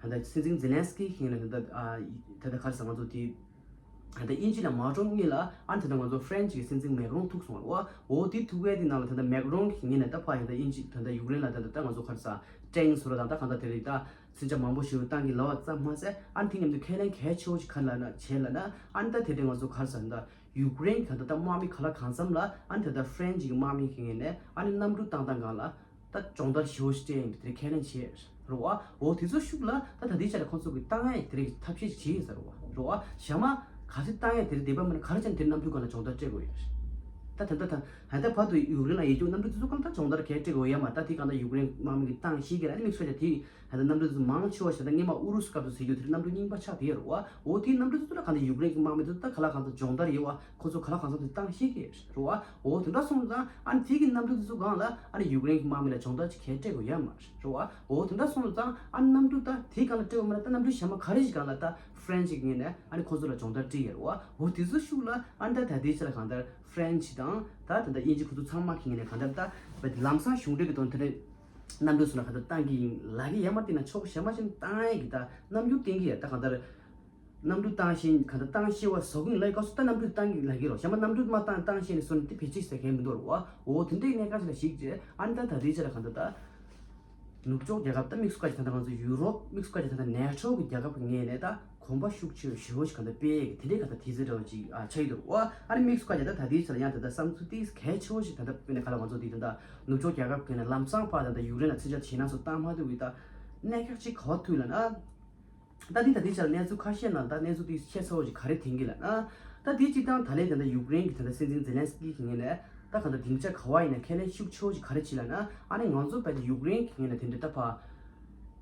ལྟ་སྲིད་འཛིན་ཛེ་ལན་སི་ཀི་གི་ངོས་ནས་ད་ལྟ་ཨ་ད་ལྟ་ག་རེ་ཟེར་ང་ཚོ་དེ་ད་ལྟ་དབྱིན་ཇི་ལ་མ་འགྲོ་སྔོན་ལ་ཨ་ནི་ད་ལྟ་ང་ཚོ་ཧྥ་རན་སི་གི་སྲིད་འཛིན་མེག་རོང་ཐུག་སོང་བ། འོ་དེ་ཐུག་པའི་དེ་ནང་ལ་ད་ལྟ་མེག་རོང་གི་ངོས་ནས་ད་ཕར་ཡང་ད་དབྱིན་ཇི་ད་ལྟ་ཡུཀ་རེན་ལ་ད་ལྟ་ད་ང་ཚོ་ག་རེ་ཟེར་ཊེང་སོ་ར་དང་ད་གང་ལྟར་དེ་རིགས་ད་མཚོན་ཆ་མང་པོ་ཞིག་བཏང་གི་ལབ་པ་ཙམ་མ་ཟད་ཨ་ནི་དེ་མཉམ་དུ་ཁས་ལེན་གལ་ཆེ་བོ་ཞིག་ག་རེ་ལབ་ན་བྱས་ལབ་ན་ཨ་ནི་ད་དེ་འདྲའི་ང་ཚོ་ག་རེ་ཟེར་ད་ཡུཀ་རེན་གི་ད་ལྟ་ད་དམག་མི་ག་ལ་གང་འཚམ་ལ་ཨ་ནི་ད་ལྟ་ཧྥ་རན་སི་གི་དམག་མི་གི་ངོས་ནས་ཨ་ནི་གནམ་གྲུ་བཏང་སྟངས་སྒང་ལ། ད་སྦྱོང་བརྡར་ཞེ་པོ་ཞིག་སྤྲད་ཡིན་པ་དེ་ཁས་ལེན་བྱས་རེད་བ། འོ་དེ་ཚོ་ཤུགས་ལ་ད་ད་ལྟའི་ཆ་ལ་ཁོང་ཚོ་གི་བཏང་ཡ་དེ་རིགས་ཐབས་ཤེས་ཤིག་བྱས་ཡིན་ས་རེད་བ། རེད་བ། ཞྭ་མ་ག་ཚོད་བཏང་ཡ་དེ་རིགས་བསྡད་པ་མིན་ན་ག་རེ་བྱས་ན་དེ་གནམ་གྲུ་སྒང་ལ་སྦྱོང་བརྡར་སྤྲད་དགོས་ཡོད་རེད། ད་ད་ད་ད་ད་ད་བར་དུ་ཡུཀ་རེན་ལ་ཡོད་རྒྱུ་གནམ་གྲུ་དེ་ཚོ་གང་ལྟར་སྦྱོང་བརྡར་གས་སྤྲད་དགོས་ཡ་མ་ད་དེ་གང་ལྟར་ཡུཀ་རེན་དམག་མི་གི་བཏང་ཤེས་ཀྱི་རེད། ཨ་ནི་དམིགས་བསལ་གྱི་དེ་ད་ལྟ་གནམ་གྲུ་དེ་ཚོ་མང་ཆེ་བ་ཞིག་ད་སྔོན་མ་ཨུ་རུ་སུ་སྐབས་དུ་ཟེར་རྒྱུ་དེ་རིགས་གནམ་གྲུ་རྙིང་པ་ཆགས་བསྡད་ཡོད་རེད་བ། འོ་དེའི་གནམ་གྲུ་དེ་ཚོ་ལ་གང་ལྟར་ཡུཀ་རེན་གི་དམག་མི་དེ་ཚོ་ད་ག་ལ་གང་ལྟར་སྦྱོང་བརྡར་ཡོད་བ། ཁོ་ཚོ་ག་ལ་གང་འཚམ་དེ་བཏང་ཤེས་ཀྱི་རེད་བ། འོ་དེ་འདྲ་སོང་ཙང་ཨ་ནི་དེ་གི་གནམ་གྲུ་དེ་ཚོ་སྒང་ལ་ཨ་ནི་ཡུཀ་རེན་གི་དམག་མི་ལ་སྦྱོང་བརྡར་ཅིག་གས་སྤྲད་དགོས་ཡ་མ་རེད་བ། འོ་དེ་འདྲ་སོང་ཙང་ཨ་ནི་གནམ་གྲུ་ད་དེ་སྒང་ལ་སྤྲད་དགོས་མ་རེད། ད་གནམ་གྲུ་གཞན་པ་ག་རེ་ཞིག་སྒང་ལ་ད་ཧྥ་རན་སི་གི་ངོས་ནས་ཨ་ནི་ཁོ་ཚོ་ལ་སྦྱོང་བརྡར་སྤྲད་ཡ་རེད་བ། འོ་དེ་ཚོ་ཤུགས་ལ་ཨ་ནི་ད་ད་ལྟའི་ཆ་ལ་གང་ལྟར་ཧྥ་རན་སི་དང་ད་ད་ལྟ་དབྱིན་ཇི་ཁོ་ཚོ་ཚང་མ་གི་ངོས་ནས་གང་ལྟར་ད་བས་ལམ་སང་གཞུང་འབྲེལ་གི་དོན་དེ་རེད། གནམ་གྲུ་སོང་ན་ག་ད་བཏང་གི་ཡིན་ལབ་ཀྱི་ཡ་མ་བལྟས་ན་ཆོག་གཞན་མ་ཞིག་བཏང་ཡ་གི་ད་རྣམ་འགྱུར་བསྟན་གྱི་ཡ་ད་གང་ལྟར། གནམ་གྲུ་བཏང་ཤེས་གང་ལྟར་བཏང་ཤེས་པ་བཟོ་གི་ཡིན་ལབ་ཡ་སྐབས་སུ་ད་གནམ་གྲུ་བཏང་གི་ལབ་ཀྱི་རོ། གཞན་པ་གནམ་གྲུ་མ་བཏང་བཏང་ཤེས་ནས་སོང་ནས་དེ་བེད་སྤྱོད་བྱེད་མཁན་མི་འདུག་རོ། འོ་དེ་འདྲའི་གནད་འགག་ཅིག་ལ་གཞིགས་རྗེས་ཨ་ནི་ད་ད་ལྟའི་ཆ་ལ་གང་ལྟར་ད། ནུབ་ཕྱོགས་རྒྱལ་ཁབ་ད་དམིགས་སུ་བཀར་གྱི་ད་ལྟ་ང་ཚོ་ཡུ་རོབ་དམིགས་སུ་བཀར་གྱི་ད་ལྟ་ནེ་ཊོ་གི་རྒྱལ་ཁབ་ཀྱི་ངོས་ནས་ད་གོམ་པ་ཤུགས་ཆེ་ཞེ་པོ་ཞིག་གང་ལྟར་སྤེལ་ཡས་ཀྱི་དེ་འདྲའི་གང་ལྟར་དུས་ཚོད་འདྲ་བོ་ཅིག་ཨ་ཆགས་ཀྱི་འདུག་འོ་ཨ་ནི་དམིགས་སུ་བཀར་གྱི་ད་ད་ལྟའི་ཆ་ལ་ཡང་ད་ལྟ་བསམ་ཚུལ་ཏོག་ཙམ་གལ་ཆེ་བོ་ཞིག་ད་ལྟ་དཔེར་ན་ག་ལ་ང་ཚོ་དེ་ད་ལྟ་ནུབ་ཕྱོགས་རྒྱལ་ཁབ་ཀྱི་ངོས་ནས་ལམ་སང་ཕར་ད་ལྟ་ཡུཀ་རེན་ལ་མཚོན་ཆ་བྱིན་ན་སོགས་བཏང་མ་ཐུབ་པའི་ད་གནད་འགག་ཅིག་ག་པར་ཐུག་ལབ་ན། ད་འདི་ད་ལྟའི་ཆར་གནས་ཚུལ་ཁ་ཤས་ནང་ད་གནས་ཚུལ་དེ་ཤེས་ཚོར་བ་ཞིག་ག་རེ་ཐོན་གྱི་ལབ་ན། ད་དེ་སྤྱིར་བཏང་ད་ལན་ད་ལྟ་ཡུཀ་རེན་གྱི་ད་ལྟ་སྲིད་འཛིན་ཛེ་ལན་སི་ཀི་གི་ངོས་ནས་ད་གང་ལྟར་སྡིངས་ཆ་ག་བ་ཡིན་ན་ཁས་ལེན་ཤུགས་ཆེ་བོ་ཞིག་ག་རེ་བྱེད་ལབ་ན། ཨ་ནི་ང་ཚོ་བལ་ཏེ་ཡུཀ་རེན་གྱི་ངོས་ནས་དེ་འདྲ་ད་ཕར་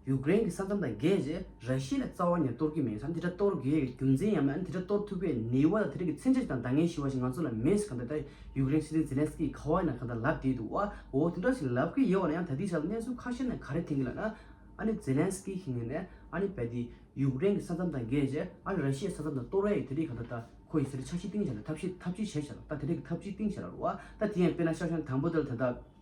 ཡུཀ་རེན་གྱི་ས་མཚམས་དང་བརྒལ་རྗེས་ར་ཤི་ཡ་ལ་རྩ་བ་ནས་གཏོར་གྱི་མེད་ཙང་། འདི་འདྲ་གཏོར་དགོས་ཀྱི་རྒྱུ་མཚན་ཡང་མེད། ཨ་ནི་འདི་འདྲ་གཏོར་ཐུབ་པའི་ནུས་པ་དང་དེ་འདྲ་གི་མཚོན་ཆ་ཞིག་དང་འདང་ངེས་ཞུ་བ་ཞིག་ང་ཚོ་ལ་མེད་ཟེར། གང་ལྟར་ད་ཡུཀ་རེན་སྲིད་འཛིན་ཛེ་ལན་སི་ཀི་ག་བ་ཡིན་ན་གང་ལྟར་ལབ་བསྡད་འདུག་བ། འོ་དེ་འདྲ་ཞིག་ལབ་ཀྱི་ཡོད་པ་ན་ཡང་ད་ལྟའི་ཆར་གནས་ཚུལ་ཁ་ཤས་ནས་ག་རེ་ཐོན་གྱི་ལབ་ན། ཨ་ནི་ཛེ་ལན་སི་ཀི་གི་ངོས་ནས་ཨ་ནི་རྦད་དེ་ཡུཀ་རེན་གྱི་ས་མཚམས་དང་བརྒལ་རྗེས་ཨ་ནི་ར་ཤི་ཡའི་ས་མཚམས་དང་གཏོར་བའི་དེ་འདྲའི་གང་ལྟར་ད་ཁོ་ཡིས་དེ་འདྲ་འཆར་གཞི་བཏིང་བྱས་ལ་ཐབས་ཤེས་ཐབས་ཇུས་བྱས་བྱས་ལ་ད་དེ་འདྲའི་གི་ཐབས་ཇུས་བཏིང་བྱས་ལ་རེད་བ། ད་དེ་ཡང་དཔེར་ན་ཤོག་ཤོག་དང་པོ་དེ་ལ་ད་ལྟ།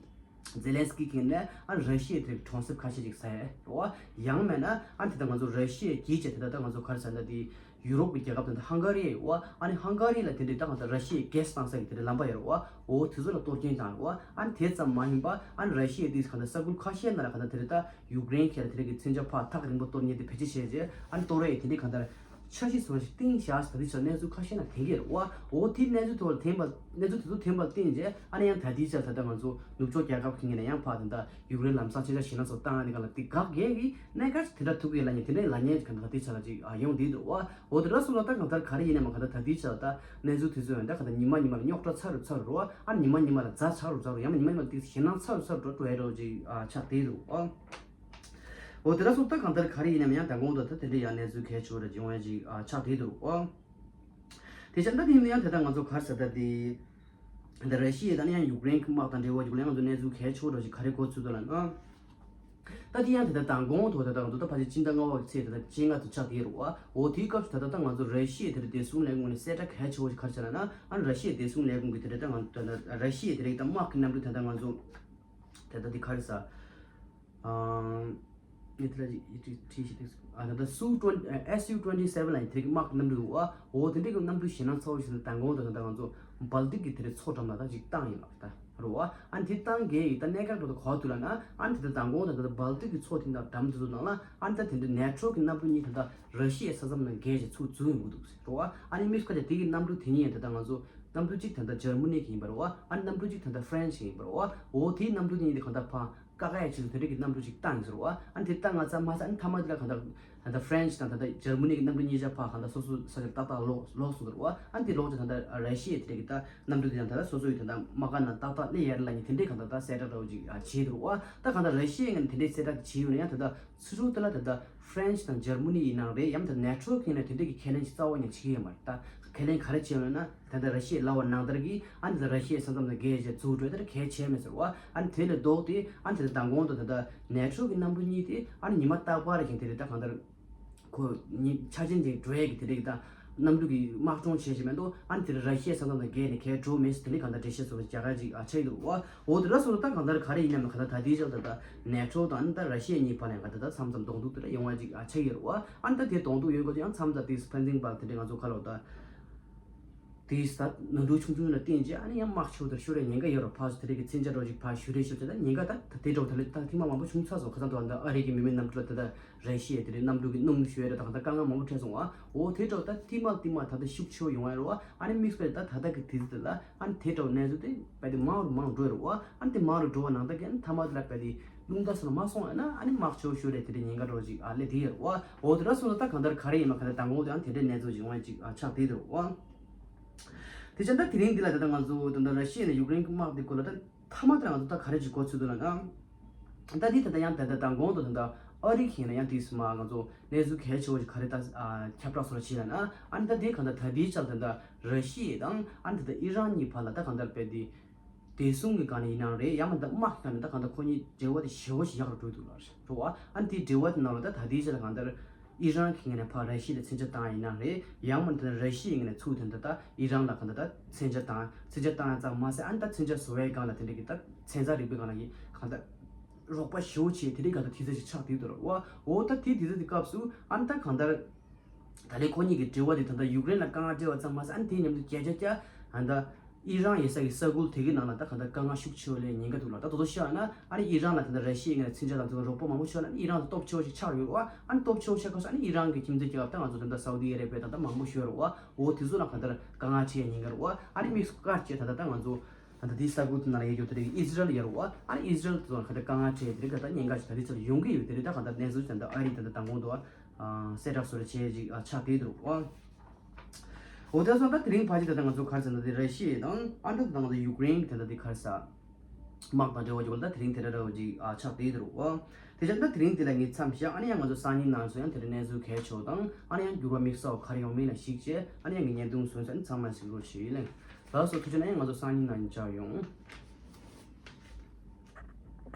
ཛེ་ལན་སི་ཀི་གིས་ནས་ཨ་ར་ཤི་ཡའི་དེ་གྲོང་གསེབ་ཁ་ཤས་ཅིག་ཟ་ཡས་རེད་བ། ཡང་མིན་ན་ཨ་དེ་ལྟ་ང་ཚོ་ར་ཤི་ཡའི་གྱིས་བྱས་དེ་ལྟ་ད་ང་ཚོ་ག་རེ་ཟེར་ན་དེ་ཡུ་རོབ་ཀྱི་རྒྱལ་ཁབ་དེ་ལྟ་ཧང་ག་རི་ཡོད་བ། ཨ་ནི་ཧང་ག་རི་ལ་དེ་འདྲའི་ད་ང་ཚོ་ར་ཤི་ཡའི་གྷེ་སི་བཏང་ས་གི་དེ་འདྲའི་ལམ་པ་ཡོད་རེད་བ། འོ་དེ་ཚོ་ལ་གཏོར་སྐྱོན་བཏང་རེད་བ། ཨ་ནི་དེ་ཙམ་མ་ཡིན་པ་ཨ་ནི་ར་ཤི་ཡའི་དེ་ག་ད་ས་ཁུལ་ཁ་ཤས་ནང་ལ་ག་ད་དེ་འདྲའི་ད་ཡུཀ་རེན་གྱི་དེ་འདྲའི་གི་མཚོན་ཆ་ཕར་ཐག་རིང་པོ་གཏོར་མཁན་དེ་བེད་སྤྱོད་བྱས་རྗེས་ཨ་ནི་གཏོར་ཡས་དེ་འདྲའི་ག་ད། འཆར་གཞི་བཟོ་ཞིག་བཏིང་བཞག་ཟེར་དུས་ཙམ་གནས་ཚུལ་ཁ་ཤས་ནང་ཐོན་གྱི་རེད་བ། འོ་དེ་གནས་ཚུལ་ཐོག་ལ་ཐོན་པ་གནས་ཚུལ་དེ་ཚོ་ཐོན་པ་བརྟེན་རྗེས་ཨ་ནི་ཡང་ད་ལྟའི་ཆར་ད་ལྟ་ང་ཚོ་ནུབ་ཕྱོགས་རྒྱལ་ཁབ་ཁག་ནས་ཡང་ཕར་ད་ལྟ་ཡུཀ་རེན་ལམ་སང་མཚོན་ཆ་ཞེད་སྣང་ཚོ་བཏང་ཡ་དེ་ག་ལ་དེ་དགག་དགོས་ཀྱི་གནད་འགག་ཅིག་དེ་འདྲ་ཐུག་གི་ལབ་མཁན་དེ་འདྲའི་ལབ་མཁན་ཅིག་ག་ད་ལྟའི་ཆར་ལ་ཅིག་ཡོང་བསྡད་འདུག་བ། འོ་དེ་འདྲ་སོང་ཙང་ད་གང་ལྟར་ག་རེ་ཡིན་ནའང་ག་ད་ད་ལྟའི་ཆར་ལ་ད་གནས་ཚུལ་དེ་ཚོ་ཡང་ད་ག་ད་ཉི་མ་ཉི་མ་ལ་རྙོག་དྲ་ཚ་རུ་ཚ་རུ་རེད་བ། ཨ་ནི་ཉི་མ་ཉི་མ་ལ་ཛ་ཚ་རུ་ཚ་རུ་ཡང་ན་ཉི་མ་ཉི་མ་ལ་དེ་ཞེད་སྣང་ཚ་རུ་ཚ་རུ་འགྲོ་འགྲོ་ཡ་འདྲ་བོ་ཅིག་ཆགས་བསྡད་འདུག་བ། འོ་དེ་འདྲ་སོང་ཙང་གང་ལྟར་ག་རེ་ཡིན་ནའང་ཡང་མདང་དགོང་དུ་ད་དེ་འདྲའི་ཡང་གནས་ཚུལ་གལ་ཆེ་བོ་རེ་ཡོང་ཡ་ཅིག་ཆགས་བསྡད་འདུག་ཨོ། དེ་ཆ་ད་དེ་ཡིན་ན་ཡང་དེ་ལྟར་ང་ཚོ་ག་རེ་ཟེར་ད་དེ། འདི་ར་ཤི་ཡ་དང་ཡང་ཡུཀ་རེན་གྱི་དམག་དང་འབྲེལ་བ་ཡུཀ་རེན་ང་ཚོ་གནས་ཚུལ་གལ་ཆེ་བོ་རེ་ཅིག་ག་རེ་གོ་ཚུལ་འདུག་ལབ་ན། ད་དེ་ཡང་དེ་ལྟར་མདང་དགོང་དུ་ད་ལྟ་ང་ཚོ་ད་ཕལ་ཆེར་སྤྱི་ཟླ་ལྔ་པ་གི་ཚེས་དེ་ལྟར་བཅོ་ལྔ་དུ་ཆགས་བསྡད་རེད་བ། འོ་དེའི་སྐབས་སུ་ད་ལྟ་ད་ང་ཚོ་ར་ཤི་ཡའི་དེ་རེད་བདེ་སྲུང་ལས་ཁུངས་ནས་གསལ་བསྒྲགས་གལ་ཆེ་བོ་ཞིག་ག་རེ་བྱས་ལབ་ན། ཨ་ནི་ར་ཤི་ཡའི་བདེ་སྲུང་ལས་ཁུངས་ཀྱི་དེ་རེད་ད་ང་ཚོ་ད་ལྟ་ར་ཤི་ཡའི་དེ་རེད་ད་དམག་གི་གནམ་གྲུ་དེ་ད་ང་ཚོ་དེ་ལྟ་དེ་ག་རེ་ཟ། ཨ་ནི་དེ་ལ་ཡི་ཏི་ཁྲི་ཞིག་ཏིག་ཨ་ད་ལྟ་སུ་ཊུ་ཨེ་སི་ཡུ་ཊུ་ཝེན་ཊི་སེ་ཝེན་ལ་ཡི་དེ་རིགས་དམག་གི་གནམ་གྲུ་འདུག་ཨ། འོ་དེ་འདྲའི་གི་གནམ་གྲུ་ཞེད་སྣང་ཚ་བོ་ཞིག་ལ་མདང་དགོང་དུ་ད་ལྟ་ང་ཚོ་སྦལ་ཏིག་གི་དེ་རིགས་མཚོ་འགྲམ་ལ་ད་ཅིག་བཏང་ཡིན་ལབ་ད་རེད་བ། ཨ་ནི་དེ་བཏང་གི་ཡིན་ད་གནད་འགག་འགྲོ་ད་གོ་ཐུབ་ལབ་ན། ཨ་ནི་དེ་ལྟ་མདང་དགོང་དུ་ད་ལྟ་སྦལ་ཏིག་གི་མཚོ་དེ་འདྲ་འགྲམ་དེ་ཚོ་ནང་ལ་ཨ་ནི་ད་དེ་འདྲ་ནེ་ཊོ་གི་གནམ་གྲུ་གཉིས་ད་ལྟ་ར་ཤི་ཡའི་ས་མཚམས་ནང་བརྒལ་བྱས་ཚུར་འཛུལ་ཡོང་གི་འདུག་ཟེར་རེད་བ། ཨ་ནི་དམིགས་བཀར་གྱི་དེ་གི་གནམ་གྲུ་དེ་གཉིས་ཡང་ད་ལྟ་ང་ཚོ་གནམ་གྲུ་གཅིག་ད་ལྟ་འཇར་མ་ནི་གི་ཡིན་པ་རེད་བ། ཨ་ནི་གནམ་གྲུ་གཅིག་ད་ལྟ་ཧྥ་རན་སི་གི་ཡིན་པ་རེད་བ། འོ་དེའི་གནམ་གྲུ་དེ་གཉིས་དེ་གང་ལྟར་ཕར་བཀག་ཡ་ཆེད་དུ་དེ་འདྲ་གི་གནམ་གྲུ་ཅིག་བཏང་ཡོད་ཟེར་བ། ཨ་ནི་དེ་བཏང་ང་ཚང་མ་ཚང་ཨ་ནི་མཐའ་མ་དེ་ལ་གང་ལྟར་ད་ལྟ་ཧྥ་རན་སི་དང་ད་ལྟ་འཇར་མ་ནི་གི་གནམ་གྲུ་གཉིས་ཆ་ཕར་གང་ལྟར་སོ་སོ་ས་ཆར་ཏག་ཏག་ལོག་ལོག་སོང་ཟེར་བ། ཨ་ནི་དེ་ལོག་ཅིག་གང་ལྟར་ར་ཤི་ཡའི་དེ་འདྲ་གི་ད་གནམ་གྲུ་དེ་ཡང་ད་ལྟ་སོ་སོ་ཡི་ད་ལྟ་དམག་སྒར་ནང་ཏག་ཏག་སླེབས་ཡར་ལ་ནི་དེ་འདྲའི་གང་ལྟར་ད་གསལ་བསྒྲགས་འདྲ་བོ་ཅིག་བྱས་འདུག་བ། ད་གང་ལྟར་ར་ཤི་ཡའི་ངོས་ནས་དེ་འདྲའི་གསལ་བསྒྲགས་ཅིག་བྱས་ཡོད་ན་ཡང་ད་ལྟ་སོ་སོ་དེ་ལ་ད་ལྟ་ཧྥ་རན་སི་དང་འཇར་མ་ནི་ཡིན་ནའང་རེད། ཡང་ད་ནེ་ཊོ་གི་ངོས་ནས་དེ་འདྲའི་གི་ཁས་ལེན་ཅིག་རྩ་བ་ནས་བྱེད་ཀྱི་ཡོད་མ་རེད། ད་ཁས་ལེན་ག་རེ་བྱས་ཡོད་ན། ད་ལྟ་ར་ཤི་ཡའི་ལབ་པ་ནང་ལྟར་གྱི་ཨ་ནི་ད་ར་ཤི་ཡའི་ས་མཚམས་ནང་བརྒལ་བྱས་ཚུར་འགྲོ་དེར་གལ་ཆེ་མེད་ཟེར་བ། ཨ་ནི་དེ་ལས་ལྡོག་སྟེ་ཨ་ནི་དེ་ལྟར་མདང་དགོང་དུ་ད་ལྟ་ནེ་ཊོ་གི་གནམ་གྲུ་གཉིས་དེ་ཨ་ནི་ཉི་མ་རྟག་པར་བཞིན་དེ་རེད་ད་གང་ལྟར་ཁོ་ཉི་ཆ་ཆེན་ཅིག་འགྲོ་ཡས་ཀྱི་དེ་རེད་ད་གནམ་གྲུ་གི་དམག་སྦྱོང་བྱེད་བཞིན་མེད་དོ། ཨ་ནི་དེ་ར་ཤི་ཡའི་ས་མཚམས་ནང་བརྒལ་ནས་གལ་འགྲོ་མེད་ཟེར་དེ་འདྲའི་གང་ལྟར་འགྲེལ་བཤད་སོགས་རྒྱག་ཡ་ཅིག་ཨ་ཆགས་ཀྱི་འདུག་བ། འོ་དེ་འདྲ་སོང་ཙང་ད་གང་ལྟར་ག་རེ་ཡིན་ནའང་གང་ལྟར་ད་ལྟའི་ཆར་ད་ལྟ་ནེ་ཊོ་དང་ཨ་ནི་ད་ར་ཤི་ཡ་གཉིས་བར་ལ་གང་ལྟར་ད་མཚམས་མཚམས་གདོང་ཐུག་དེ་འདྲ་ཡོང་བ་ཅིག་ཨ་ཆགས་ཀྱི་རེད་བ། ཨ་ནི་ད་དེ་གདོང་ཐུག་ཡོང་དགོས་ཀྱི་ཡང་མཚམས་མཚམས་དེ་སི་ཕན་སིང་བར་དེ་འདྲའི་ང་ཚོ་ཁ་ལོ་ད། དེའི་ས་ནོར་འཁྲུལ་ཆུང་ཆུང་ལ་བརྟེན་རྗེས་ཨ་ནི་ཡང་དམག་ཆེ་བོ་དེར་ཤོར་བའི་ཉེན་ཁ་ཡོད་རུང་ཕར་ཚུར་དེ་རིགས་ཀྱི་མཚོན་ཆ་འདྲ་བོ་ཞིག་ཕར་གཞུ་རེས་ཤོར་བྱས་ད་ཉེན་ཁ་ད་ད་དེ་འདྲ་བོ་ད་ལས་ད་ཐེངས་མ་མང་པོ་བྱུང་ཚར་སོང་། ཁ་སང་དུ་ད་ཨ་རི་གི་མི་མེད་གནམ་གྲུ་ལ་ད་ད་ར་ཤི་ཡའི་དེ་རིགས་གནམ་གྲུ་གི་སྣུམ་ཞུ་ཡས་རེད་ད་གང་ལྟར་དཀའ་ངལ་མང་པོ་འཕྲད་སོང་བ། འོ་དེ་འདྲ་བོ་ད་ཐེངས་མ་ཐེངས་མ་ད་ད་ཤུགས་ཆེ་བོ་ཡོང་བ་རེད་བ། ཨ་ནི་དམིགས་བསལ་ད་ད་ལྟ་གི་དུས་ཚོད་དེ་ལ་ཨ་ནི་དེ་འདྲ་བོ་གནས་ཚུལ་དེ་རྦད་དེ་མང་རུ་མང་རུ་འགྲོ་ཡི་རེད་བ། ཨ་ནི་དེ་མང་རུ་འགྲོ་བ་ནང་ད་གན་མཐའ་མ་དེ་ལ་རྦད་དེ་རླུང་རྟ་སོགས་ལ་མ་སོང་བས་ན་ཨ་ནི་དམག་ཆེ་བོ་ཤོར་རེས་དེ་འདྲའི་ཉེན་ཁ་འདྲ་བོ་ཅིག་ཨ་སླེབས་བསྡད་ཡོད་རེད་བ། འོ་དེ་འདྲ་སོང་ཙང་ད་གང་ལྟར་ག་རེ་ཡིན་མ་གང་ལྟར་མདང་དགོང་དེ་ཡང་དེ་འདྲའི་གནས་ཚུལ་ཅིག་ཡོང་བ་ཅིག་ཨ་ཆགས་བསྡད་ཡོད་རེད་བ། དེ་བྱས་ན་ད་དེ་རིང་འདི་ལ་ད་ལྟ་ང་ཚོ་ད་ལྟ་ར་ཤི་ཡ་ནས་ཡུཀ་རེན་གྱི་དམག་འདི་སྐོར་ལ་ད་མཐའ་མ་དེ་ང་ཚོ་ད་ག་རེ་ཅིག་གོ་ཚུལ་འདུག་ལབ་ན། ད་འདི་ད་ལྟ་ཡང་ད་ལྟ་མདང་དགོང་དུ་ད་ལྟ་ཨ་རི་གི་ཡིན་ན་ཡང་དེ་སུ་མ་ང་ཚོ་གནས་ཚུལ་གལ་ཆེ་བོ་ཞིག་ག་རེ་ད་ཨ་ཁྱབ་བསྒྲགས་སོགས་ལ་བྱས་ལབ་ན། ཨ་ནི་ད་དེ་གང་ལྟར་ད་ལྟའི་ཆར་ད་ལྟ་ར་ཤི་ཡ་དང་ཨ་ནི་ད་ལྟ་ཨི་རན་གཉིས་བར་ལ་ད་གང་ལྟར་དཔེ་དེ་བདེ་སྲུང་གི་སྒང་ནས་ཡིན་ནའང་རེད། ཡང་མིན་ད་དམག་གི་སྒང་ནས་ད་གང་ལྟར་ཁོ་གཉིས་འབྲེལ་བ་དེ་ཞེ་པོ་ཞིག་ཡག་རུ་འགྲོ་འདུག་ལ་རེད་བ། ཨ་ནི་དེའི་འབྲེལ་བ་དེ་ནང་ལ་ད་ད་ལྟའི་ཆར་ལ་གང་ལྟར་ཨི་རན་གྱི་ངོས་ནས་ཕར་ར་ཤི་ཡ་ལ་མཚོན་ཆ་བཏང་ཡ་ཡིན་ནའང་རེད། ཡང་མིན་ད་ར་ཤི་ཡའི་ངོས་ནས་ཚུར་དེ་འདྲ་ད་ཨི་རན་ལ་གང་ལྟར་ད་མཚོན་ཆ་བཏང་མཚོན་ཆ་བཏང་ཡ་ཙམ་མ་ཟད་ཨ་ནི་ད་མཚོན་ཆ་བཟོ་བའི་སྒང་ལ་དེ་འདྲ་གི་ད་ཚན་རྩལ་རིག་པའི་སྒང་ལ་གི་གང་ལྟར་རོགས་པ་ཞེ་པོ་བྱས་དེ་འདྲའི་གང་ལྟར་དུས་ཚོད་ཅིག་ཆགས་བསྡད་འདུག་རེད་བ། འོ་ད་དེ་དུས་ཚོད་དེ་སྐབས་སུ་ཨ་ནི་ད་གང་ལྟར། ད་ལན་ཁོ་གཉིས་ཀྱི་འབྲེལ་བ་དེ་ད་ལྟ་ཡུཀ་རེན་ལ་དཀའ་ངལ་འཕྲད་པ་ཙམ་མ་ཟད་ཨ་ནི་དེའི་མཉམ་དུ་བརྒྱ་ཆ་བརྒྱ་ཨ་ནི་ད་ཨི་རན་ཡོད་ས་གི་ས་ཁུལ་དེ་གི་ནང་ལ་ད་ག་ད་དཀའ་ངལ་ཤུགས་ཆེ་བ་སླེབས་ཉེན་ཁ་འདུག་ལ། ད་དོ་དོ་ཤོད་ན་ཨ་ནི་ཨི་རན་ལ་ད་ལྟ་ར་ཤི་ཡའི་ངོས་ནས་མཚོན་ཆ་དང་དེ་ཚོ་རོགས་པ་མང་པོ་ཤོད་ན་ཨི་རན་ལ་སྟོབས་ཆེ་བ་ཞིག་ཆགས་ཡོད་རེད་བ། ཨ་ནི་སྟོབས་ཆེ་བ་ཆགས་སྐབས་སུ་ཨ་ནི་ཨི་རན་གྱི་ཁྱིམ་མཚེས་རྒྱལ་ཁབ་ད་ང་ཚོ་ད་ལྟ་སའུ་ཏི་ཨ་རེ་བྷི་ཡ་ད་ལྟ་མང་པོ་ཤོད་རེད་བ། འོ་དེ་ཚོ་ལ་ག་ད་དཀའ་ངལ་འཕྲད་ཉེན་ཁ་རེད་བ། ཨ་ནི་དམིགས་སུ་བཀར་བྱས་ད་ལྟ་ད་ང་ཚོ་ད་ལྟ་དེའི་ས་ཁུལ་དེ་ནང་ལ་ཡོད་རྒྱུ་དེ་རིགས་ཨི་ཟི་རལ་ཡོད་རེད་བ། ཨ་ནི་ཨི་ཟི་རལ་དེ་ཚོ་ལ་ག་ད་དཀའ་ངལ་འཕྲད་དེ་རིགས་ག་ད་ཉེན་ཁ་ཞིག་ད་ལྟའི་ཆར་ཡོང་གི་ཡོད་དེ་རིགས་ད་ག་ད་གནས་ཚུལ་ད་ལྟ་ཨ་རི་ད་ལྟ་མདང་དགོང་དུ་ཨ་གསལ་བསྒྲགས་བཟོ་འདྲ་བྱས་ཅིག་ཨ་ཆགས་བསྡད་འདུག་ཨ། འོ་དེ་སོང་ད་དེ་རིང་ཕལ་ཆེར་ད་ལྟ་ང་ཚོ་ག་རེ་ཟེར་ན་དེ་ར་ཤི་ཡ་དང་ཨ་འདྲ་ད་ང་ཚོ་ཡུཀ་རེན་གྱི་ད་ལྟ་དེ་ག་རེ་ཟེར། དམག་དང་འབྲེལ་བ་ཡོད་པ་ལ་ད་དེ་རིང་དེ་འདྲ་འདྲ་བོ་ཅིག་ཨ་ཆགས་བསྡད་འདུག་ཨོ། དེ་བཞིན་ད་དེ་རིང་འདི་ལ་ངས་མཚམས་བཞག་ཨ་ནི་ཡང་ང་ཚོ་སང་ཉིན་ནང་ཚོ་ཡང་དེ་འདྲ་གནས་ཚུལ་གལ་ཆེ་བ་དང་ཨ་ནི་ཡང་འགྱུར་བ་དམིགས་བསལ་བ་ག་རེ་ཡོང་མིན་ལ་གཞིགས་བྱས་ཨ་ནི་ཡང་ངས་བརྙན་ཐུང་བཟོས་ཚར་ནི་ཚང་མ་གཟིགས་རོགས་ཞུ་ཡིན་ལེ། ལགས་སོ་ཐུགས་རྗེ་ཆེ་ན་ཡང་ང་ཚོ་སང་ཉིན་ནང་མཇལ་ཡོང་།